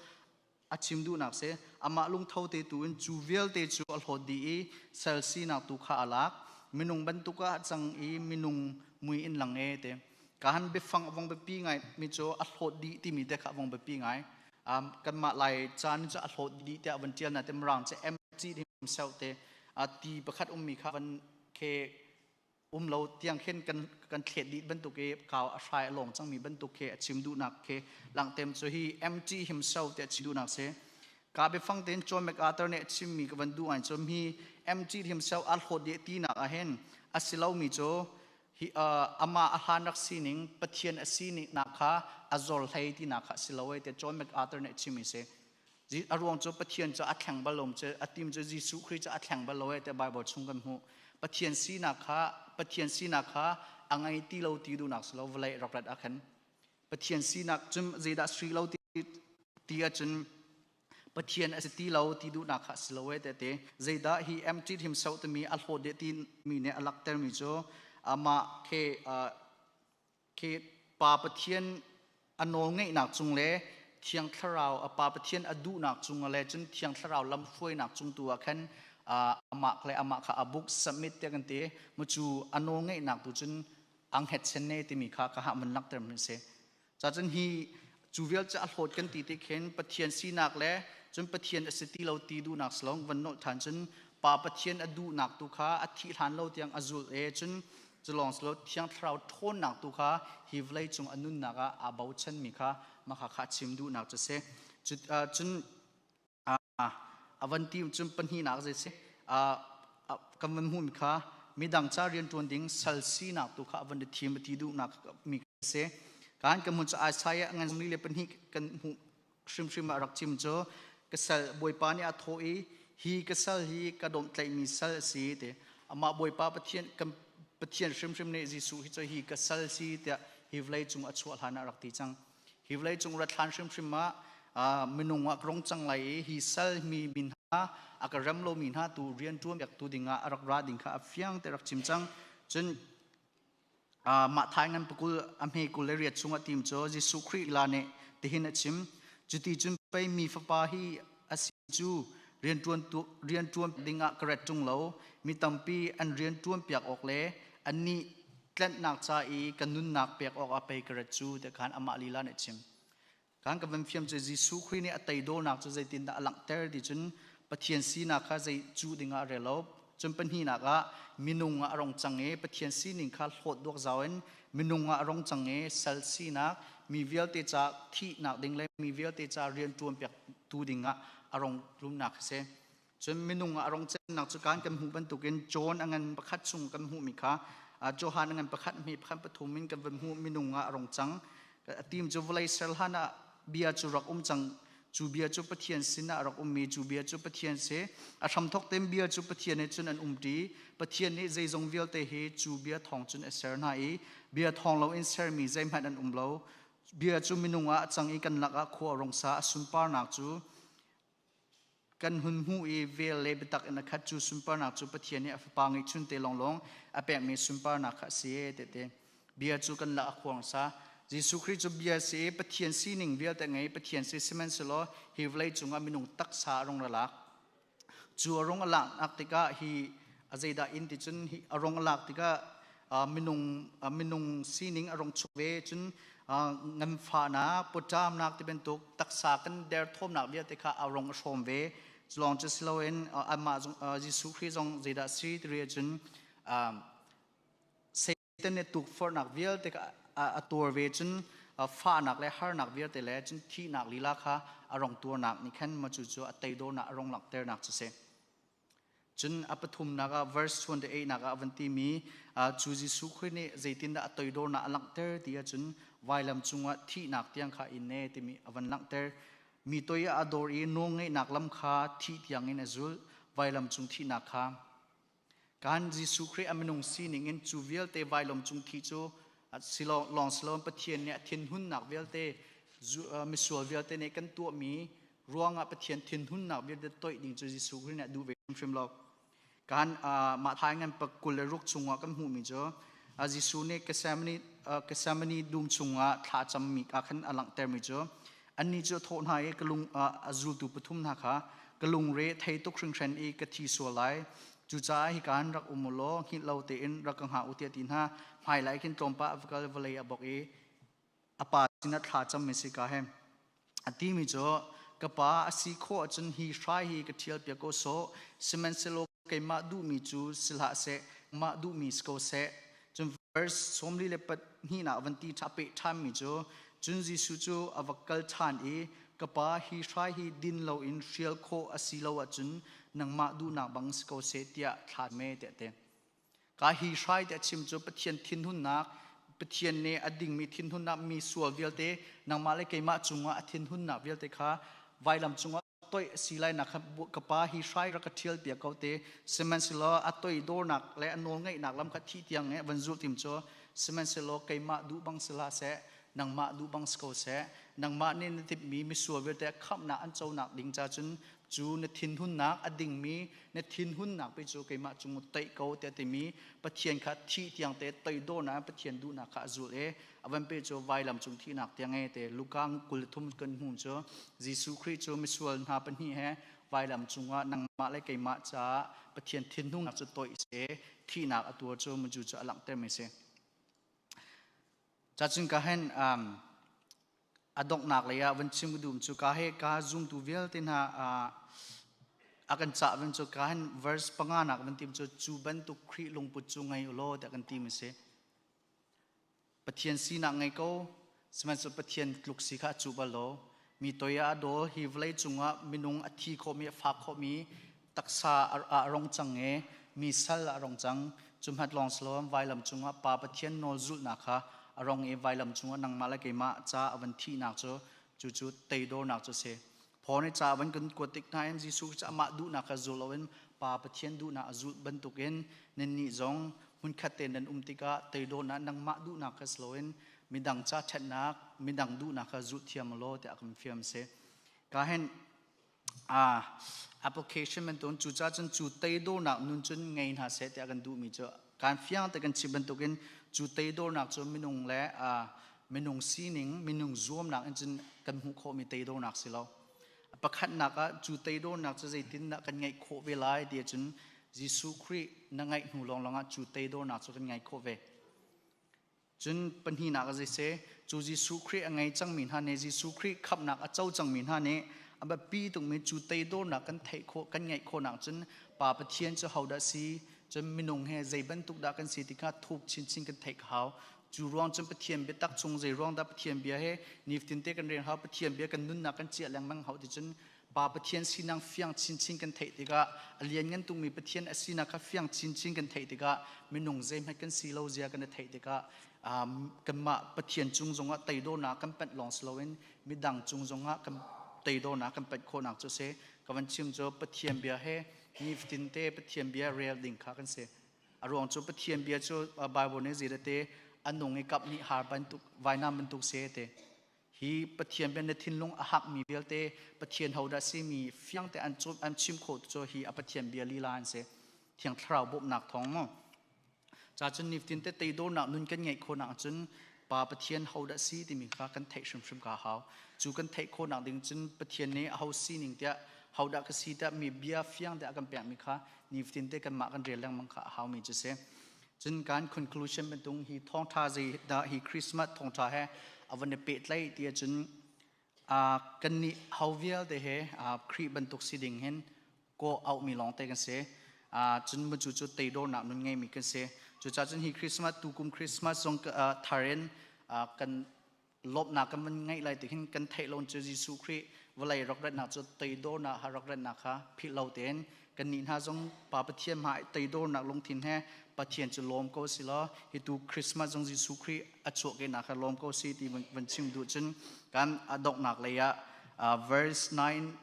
a chim duhnak si. Amah lungtho te tu in cu vialte cu a hlawt dih i sal sinak tu kha a lak. Minung bantuk ah cang i minung mui in lang e te. Kahan biafang a vong biapi ngai mi cu a hlawt dih timi te kha a vong biapi ngai. Kanmah Lai ca nih cu a hlawt dih tiah van ṭial na te Mirang cu empty himself te ti pakhat ummi kha van khe um lo tiang khin kan kan thlet dih bantuk i kau a hrai a lawng cangmi bantuk khi a chim duhnak khi langtem cu hi empty himself tiah chim duhnak si. Ka biafang tein John MacArthur nih a chimmi ka van duh ai cu hi empty himself a hlawt dih tinak ah hin a si lomi cu hi amah a hlan rak sining Pathian a sinak kha a zor hlei tinak kha a si lo ai tiah John MacArthur nih a chimmi si. A ruang cu Pathian cu a thleng bal lo cu a tim cu Jesuh Khrih cu a thleng bal lo e tiah Bible chung kan hmuh. Pathian sinak kha Pathian sinak kha a ngei ti lo ti duhnak si lo vawlei rak rat ah khan Pathian sinak cun zeidah sui lo ti ti ahcun Pathian a si ti lo ti duhnak kha si lo e te te zeidah hi empty himself timi a hlawt deh ti mi nih a lakter mi cu amah khi khi Pa Pathian a nawlngeihnak cung le Thiang Thlarau a Pa Pathian a duhnak cung le cun Thiang Thlarau lamhruainak cung tu ah khan amah le amah kha a book submit tiah kan ti mu cu a nawlngeihnak tu cun ang het sen ne timi kha ka ha mun langhter mi si. Ca cun hi cu vial cu a hlawt kan ti ti khin Pathian sinak le cun Pathian a si ti lo ti duhnak salong van nolh than cun Pa Pathian a duhnak tu kha a thih hlan lo tiang a zulh e cun Culawng silo Thiang Thlarau ṭhawnnak tu kha hi vawlei cung a nunnak ah aa bochanmi kha mah kha chim duhnak cu si. Cun a van ti cun pahnihnak zei si kan van hmuhmi kha midang ca rianṭuan ding sal sinak tu kha a van i thim a ti duhnak mi si. Kan kan hmun cu Isaiah ngan li le pahnih kan hmuh hrimhrim ah rak chim cu ka sal Bawipa nih a thawh i hi ka sal hi ka dawmhtlaihmi sal a si ti amah Bawipa Pathian kan Pathian hrimhrim nih Jesuh hi cu hi ka sal si tiah hi vawlei cung a chuah hlan ah rak ti cang. Hi vawlei cung rat hlan hrimhrim ah minung ah ka rong cang lai i hi sal mi min hna a ka rem lomi hna tu rian ṭuan piaktu ding ah a rak ra ding kha a fiang te rak chim cang. Cun Mah thai ngan pakul a hme 28 chungah tim cu Jesuh Khrih la nih tihin a chim. Cuti cun pei mi fapa hi a si cu rianṭuan rianṭuan dingah ka ret ṭung lo. Mi tampi an rianṭuan piak awk le annih tlanhnak ca i ka nunnak pek awkah pei ka ret cu tiah khan amah lila nih a chim. Kan ka van fiam cu Jesuh Khrih nih a teidawlnak cu zeitindah a langhter ti cun Pathian sinak kha zei cu dingah a rel lo. Cun pahnihnak ah minung ah a rong cang i Pathian sining kha hlawt duak zau in minung ah a rong cang i sal sinak mi vialte ca thihnak ding le mi vialte ca rian ṭuan piak tu dingah a rong tlumnak a si. Cun minung ah a rong cennak cu kan kan hmuh bantukin John a ngan pakhat chung kan hmuhmi kha Johan a ngan pakhat hme pakhat pathum in kan van hmuh minung ah a rong cang. A tim cu vawlei ser hlan ah bia cu rak um cang. Cu bia cu Pathian sinah a rak ummi cu bia cu Pathian si. A hramthok tein bia cu Pathian he cun an umṭi. Pathian nih zeizong vialte hi cu bia thawng cun a ser hna i bia thawng loin sermi zeihmanh an um lo. Bia cu minung ah a cang i kan lakah khua a rung sa. A sunparnak cu Kan hun hmuh i vel le biatak in a khat cu sunparnak cu Pathian nih a Fapa ngeihchun te lawnglawng a pekmi sunparnak kha a si tete. Bia cu kan lak a khuang sa. Jesuh Khrih cu bia si i Pathian sining vialte ngei Pathian si sihmanhsehlaw hi vawlei cungah minung taksa a rung ra lak. Cu a rung a laknak tikah hi a zeidah in ti cun hi a rung a lak tikah minung minung sining a rung chuk ve cun nganfahnak pawṭamnak ti bantuk taksa kan derthawmnak vialte kha a rong a hrawm ve. Culawng cu si loin amah Jesuh Khrih zong zeidah si ti cun Satan nih tukforhnak vialte kha a tuar ve cun fahnak le harnak vialte le cun thihnak lila kha a rong tuarnak nih khan ma cu cu a teidornak a rong langhternak cu si. Cun a pathumnak ah verse 28 nak ah a van timi cu Jesuh Khrih nih zeitindah a toidornak a langhter ti ahcun vailam cungah thihnak tiang kha in ne timi a van langhter. Mi toi ah a dor i nawlngeihnak lam kha thih tiangin a zulh, vailam cung thihnak kha. Kan Jesuh Khrih a minung sining in cu vialte vailam cung thi cu silo lawng siloin Pathian nih a thinhunnak vialte misual vialte nih kan tuahmi ruangah Pathian thinhunnak vialte toih ding cu Jesuh Khrih nih a duh ve hrimhrim lo. Kan mah thai ngan pa 26 chungah kan hmuhmi cu Jesuh nih Gethsemane Gethsemane dum chungah thla cammi ah khan a langhtermi cu annih cu a thawh hna i ka lung a zultu pathum hna kha ka lungre thei tuk hringhran i ka thi sual lai. Cucaah hika hin rak um u law hngilh lo tein rak ka hngah u tiah ti hna. Hmailei khin tlawmpal a va kal vawlei a bawk i a pa sinah thla cammi si ka he. A timi cu ka pa a si khawh ahcun hi hrai hi ka ṭhial piak ko sawh. Sihmanhsehlaw keimah duhmi cu si hlah seh, mah duhmi si ko seh. Cun verse 42 ah van ti ṭha peh ṭhanmi cu cun Jesuh cu a va kal ṭhan i ka pa hi hrai hi din loin hrial khawh a si lo ahcun nangmah duhnak bang si ko seh tiah thla me tiah ti. Ka hi hrai tiah chim cu Pathian thinhunnak Pathian nih a dingmi thinhunnak mi sual vialte nangmah le keimah cungah a thinhunnak vialte kha vailam cungah toih a si lai nak kha ka pa hi hrai rak ka ṭhial piak ko te sihmanhsehlaw a toidornak le a nawlngaihnak lam kha thih tiang eh van zulh tim cu sihmanhsehlaw keimah duh bang si hlah seh nangmah duh bang si ko seh nangmah nih na timhmi misual vialte khamhnak an conak ding cha cun cu na thinhunnak a dingmi na thinhunnak pe cu keimah cung toih ko tiah timi Pathian kha thih tiang te toidornak Pathian duhnak kha a zul e a van pe cu vailam cung thihnak tiang e te Luka 23 kan hmu cu Jesuh Khrih cu misual hna pahnih he vailam cungah nangmah le keimah caah Pathian thinhungnak cu toih se thihnak a tuar cu maju cu a langhter mi si. Cacun ka hen um, a donghnak lei ah van chim dum cu ka he ka zumtu vialte hna a kan cah van cu ka hen verse panga nak van tim cu cu bantuk Khrih lungput cu ngei u law tiah kan ti mi si. Pathian sinak ngei ko, sihmanhsehlaw Pathian tluk si kha a cuh bal lo. Mi toi ah a dawl, hi vawlei cungah minung a thi khawhmi, a fak khawhmi taksa a rong cang i mi sal a rong cang. Cu hmat lawng si lo, vailam cungah Pa Pathian nawl zulhnak kha a rong i vailam cungah nangmah le keimah ca a van thihnak cu cucu teidornak cu a si. Paul nih ca van kan kuat tik hna in Jesuh cu amah duhnak kha zul loin Pa Pathian duhnak a zulh bantukin nannih zong hmunkhat tein nan um tikah teidawhnak nangmah duhnak kha si loin midang ca ṭhatnak midang duhnak kha zulh thiam law tiah kan fiam si. Ka hen application bantukin cucaah cun cu teidawhnak nun cun ngei hna seh tiah kan duhmi cu kan fiang te kan chim bantukin cu teidawhnak cu minung le minung sining minung zuamnak in cun kan hmuh khawhmi teidawhnak si lo pakhatnak ah cu teidawhnak cu zeitindah kan ngeih khawh ve lai ti ahcun Jesuh Khrih na ngaih hnu lawnglawng ah cu teidawhnak cu kan ngeih khawh ve cun pahnihnak a zeise cu Jesuh Khrih a ngei cangmi hna nih Jesuh Khrih khamhnak a co cangmi hna nih a biapi tukmi cu teidawhnak kan theih khawh kan ngeih khawhnak cun Pa Pathian cu hodah si cun minung he zei bantuk dah kan si ti kha thuk chinchin kan theih ka hau Cu ruang cun Pathian biatak chung zei ruang dah Pathian bia he nifatin te kan rel hau Pathian bia kan nunnak kan chiah lengmang hau ti cun Pa Pathian sinak fiang chinchin kan theih tikah a lianngan tukmi Pathian a sinak kha fiang chinchin kan theih tikah minung zeihmanh kan si lo zia kan i theih tikah kanmah Pathian cung zongah teidornak kan panh lawng si loin midang cung zongah kan teidornak kan panh khawhnak cu si ka van chim cu Pathian bia he nifatin te Pathian bia rel ding kha kan si. A ruang cu Pathian bia cu Bible nih zei te a nung i kap nih har bantuk vainam bantuk se te hi Pathian bia na thinlung a hakmi vialte Pathian hodah simi fiang te an an chim khawh cu hi a Pathian bia lila an si Thiang Thlarau bawmhnak thawng mu ca cun niftin te teidornak nun kan ngeih khawhnak cun Pa Pathian hodah si timi kha kan theih hrimhrim ka hau cu kan theih khawhnak ding cun Pathian nih a ho sining tiah hodah ka si tiah mi bia fiang te a kan pekmi kha nifatin te kanmah kan rel lengmang kha a haumi cu si. Cun kan conclusion bantung hi thawngtha zei dah hi Christmas thawngtha he a van i pehtlaih ti ahcun kan nih ho vialte he Khrih bantuk si ding hin kawh auhmi lawng te kan si. Cun cu cu teidornak nun ngeimi kan si. Cucaah cun hi Christmas tukum Christmas zong thar in kan lawmhnak kan van ngeih lai ti hin kan theih lo cu Jesuh Khrih vawlei rak ratnak cu teidornak ha rak ratnak kha philh lo tein kan nih hna zong Pa Pathian hmai teidornak lungthin he Pathian cu lawm ko si law hi tu Christmas zong Jesuh Khrih a chuahkehnak kha lawm ko si ti van chim duh cun kan a donghnak lei ah Verse 9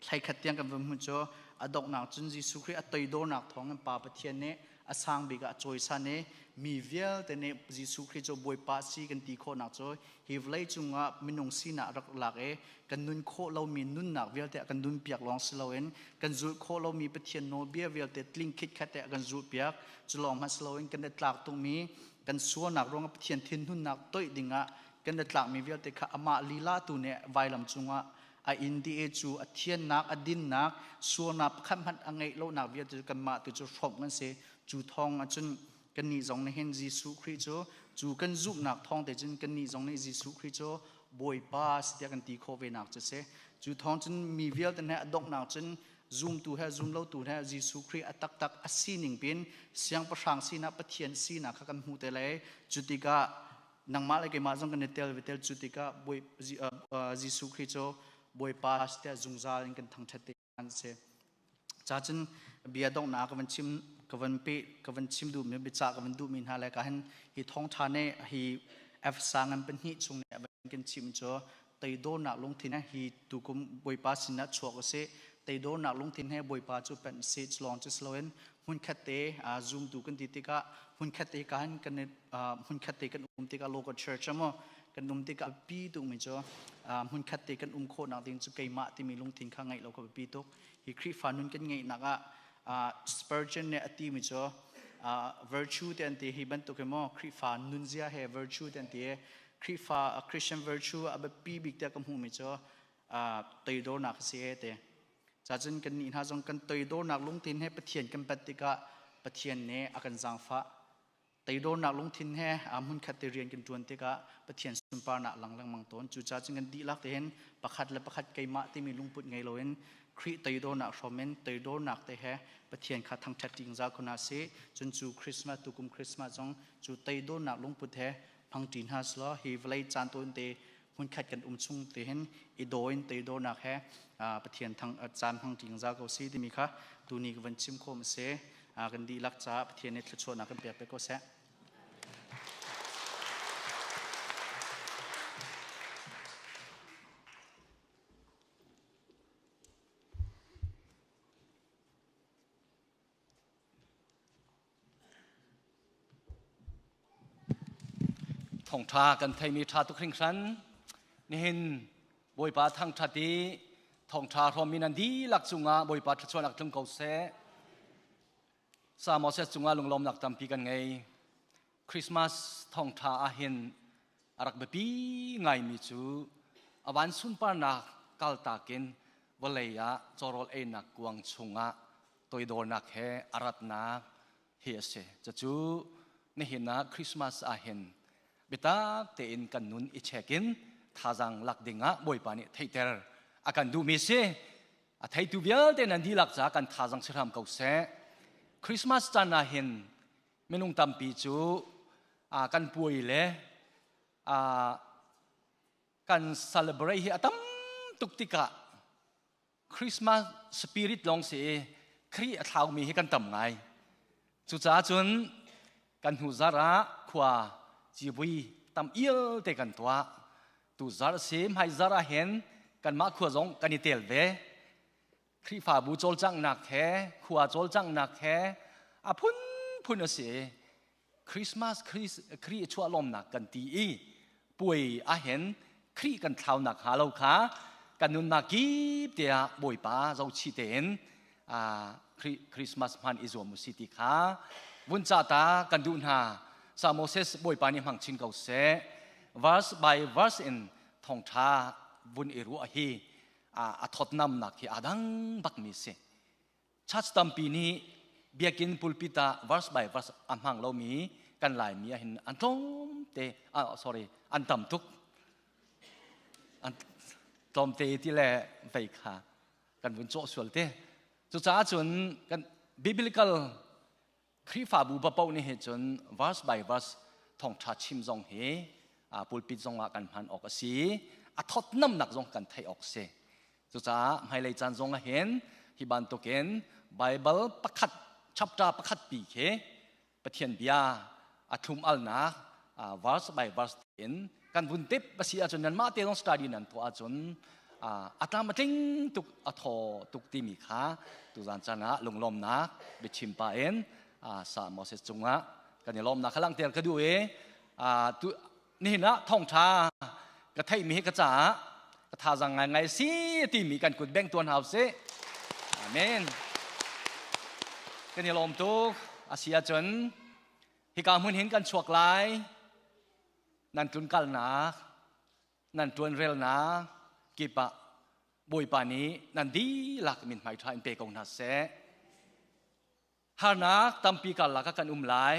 thlaikhat tiang kan van hmuh cu a donghnak cun Jesuh Khrih a toidornak thawng in Pa Pathian nih a sang bik ah a cawisan i mi vialte nih Jesuh Khrih cu Bawipa si kan ti khawhnak cu hi vawlei cungah minung sinak rak lak i kan nun khawh lomi nunnak vialte a kan nunpiak lawng si loin kan zulh khawh lomi Pathian nawlbia vialte tling khitkhat te a kan zulhpiak. Cu lawng hmanh si loin kan i tlak tungmi kan sualnak ruangah Pathian thinhunnak toih dingah kan i tlakmi vialte kha amah lila tu nih vailam cungah a in di cu a thiannak a dinnak sualnak pakhat hmanh a ngeih lonak vialte cu kanmah tu cu hrawmh kan si. Cu thawng ahcun kannih zong nih hin Jesuh Khrih cu cu kan zumhnak thawng te cun kannih zong nih Jesuh Khrih cu Bawipa si tiah kan ti khawh ve nak cu si. Cu thawng cun mi vialte he a donghnak cun zumtu he zumlotu he Jesuh Khrih a taktak a sining pin siangpahrang sinak Pathian sinak kha kan hmuh te lai. Cu tikah nangmah le keimah zong kan i tel ve tel. Cu tikah Bawi Jesuh Khrih cu Bawipa si tiah zungzal in kan thangṭhat te an si. Ca cun bia donghnak ka van chim ka van pe ka van chim duhmi biacah ka van duhmi hna le ka hin hi thawngṭha nih hi Efesa ngan pahnih chung nih a van kan chim cu teidornak lungthin hi tukum Bawipa sinah chuak u sih. Teidornak lungthin he Bawipa cu panh sih. Lawng cu si loin hmunkhat te zumtu kan ti tikah hmunkhat te kan kan hmunkhat te kan um tikah local church maw kan um tikah pi tukmi cu hmunkhat te kan um khawhnak ding cu keimah timi lungthin kha ngeih lo kha biapi tuk. Hi Khrihfa nun kan ngeihnak ah Spurgeon nih a timi cu virtue te an ti hi bantuk hi maw Khrihfa nunzia he virtue te an ti. Khrihfa Christian virtue a biapi bik tiah ka hmuhmi cu toidornak a si te. Cacun kan nih hna zong kan toidornak lungthin he Pathian kan pat tikah Pathian nih a kan zaangfah. Teidornak lungthin he hmunkhat te rian kan ṭuan tikah Pathian sunparnak lang lengmang tawn. Cucaah cun kan dihlak te hin pakhat le pakhat keimah timi lungput ngei loin Khrih teidornak hrawm in teidornak te he Pathian kha thangṭhat ṭi zungzal ko hna sih. Cun cu Christmas tukum Christmas zong cu teidornak lungput he hmang ṭi hna selaw hi vawlei caan tawn te hmunkhat kan um chung te hin i daw in teidornak he Pathian thang caan hmang ṭi zungzal ko si timi kha tuni ka van chim khawm a si. Kan dihlak caah Pathian nih thluachuahnak kan pek pe ko seh. Thawngṭha kan theimi ṭha tuk hringhran. Nihin Bawipa thangṭhat i thawngṭha hrawmmi nan dihlak cungah Bawipa thluachuahnak tlung ko seh. Sa Moses cungah lunglawmnak tampi kan ngei. Christmas thawngṭha ahhin a rak biapi ngaimi cu a van sunparnak kaltak in vawlei ah cawrawl einak kuang chungah toidornak he a ratnak hi a si. Cucu nihin ah Christmas ahhin biatak tein kan nun i check in thazaang lak dingah Bawipa nih theihter a kan duhmi si. A theitu vialte nan dihlak caah kan thazaang si hram ko seh. Christmas caan ahhin minung tampi cu kan puai le kan celebrate hi a tam tuk tikah Christmas spirit lawng si i Khrih a thlaumi hi kan tam ngai. Cucaah cun kan hnu zar ah khua civui tam ial te kan tuah. Tu zar si hmai zar ah hin kanmah khua zong kan i tel ve. Khrihfabu cawlcanghnak he khua cawlcanghnak he a phunphun a si. Christmas Khrih chuah lawmnak kan ti i puai ahhin Khrih kan thlaunak hnga lo kha kan nunnak kip te ah Bawipa zohchih tein Christmas hman i zuam u si ti kha vun ca ta kan duh hna. Sa Moses Bawipa nih hmang chin ko seh. Verse by verse in thawngtha vun i ruah hi a thawtnamnak hi aa dang bakmi si. Church tampi nih biakinn pulpit ah verse by verse a hmang lomi kan Laimi ah hin an tlawmte, ah, sorry, an tam tuk. An tlawmte ti le vei kha kan vun cawh sual te. Cucaah cun kan biblical Khrihfabu paoh nih hi cun verse by verse thawngṭha chim zong hi pulpit zong ah kan hman awk a si. A thawtnamnak zong kan theih awk a si. Cucaah hmailei caan zong ah hin hi bantukin Bible pakhat chapter pakhat pi khi Pathian bia a thlum alnak verse by verse in kan vun tep a si ahcun nanmah te zong study nan tuah ahcun. A tlam a tling tuk, a thaw tuk timi kha tuzan caan ah lunglawmnak biachim pah in sa Moses cungah kan i lawmnak kha langhter ka duh i tu nihin ah thawngṭha ka theihmi hi ka caah ka thazaang ngaingai si timi kan kut beng tuan hau sih. Amen. Kan i lawm tuk. A si ahcun hika hmun hin kan chuak lai. Nan tlunkalnak, nan ṭuanrelnak kip ah Bawipa nih nan dihlak mithmai ṭha in pe ko hna seh. Harnak tampi karlak ah kan um lai.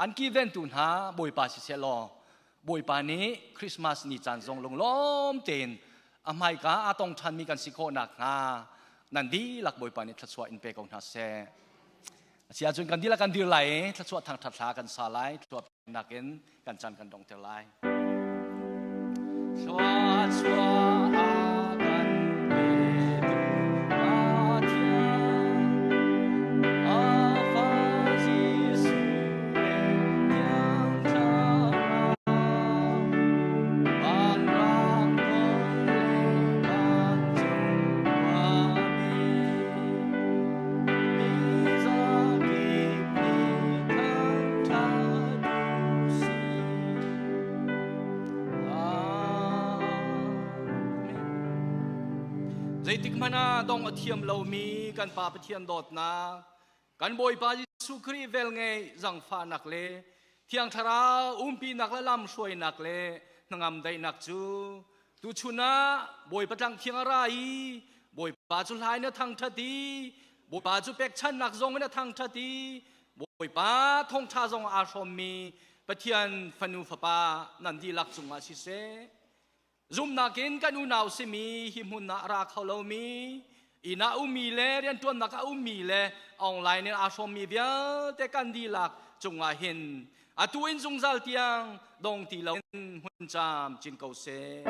An kiventu hna Bawipa siseh law Bawipa nih Christmas ni caan zong lunglawm tein a hmaika aa tong ṭhanmi kan si khawh nakhnga nan dihlak Bawipa nih thluachuah in pe ko hna seh. A si ahcun kan dihlak kan dir lai i thluachuah thangṭhat hla kan sa lai. Thluachuah nakin kan caan kan donghter lai. Thluachuah a kan petu Pathian, a Fa Jesuh le Thiang Thlarau, vanrang kong le vancung khuami, mi zakip nih thangṭhat u sih. Zeitik hmanh ah dong a thiam lomi kan Pa Pathian dawtnak, kan Bawipa Jesuh Khrih velngeih zangfahnak le Thiang Thlarau umpinak le lamhruainak le hnangam daihnak cu tuchun ah Bawipa tlang thiang a ra i Bawipa cu hlai in a thangṭhat i Bawipa cu pekchanhnak zong in a thangṭhat i Bawipa thawngṭha zong aa hrawmmi Pathian fanu fapa nan dihlak cungah siseh, zumhnak in kan unau simi hi hmun ah ra kho lomi, inn ah ummi le rianṭuannak ah ummi le online in aa hrawmmi vialte kan dihlak cungah hin atu in zungzal tiang dong ti loin hmun caam cin ko seh.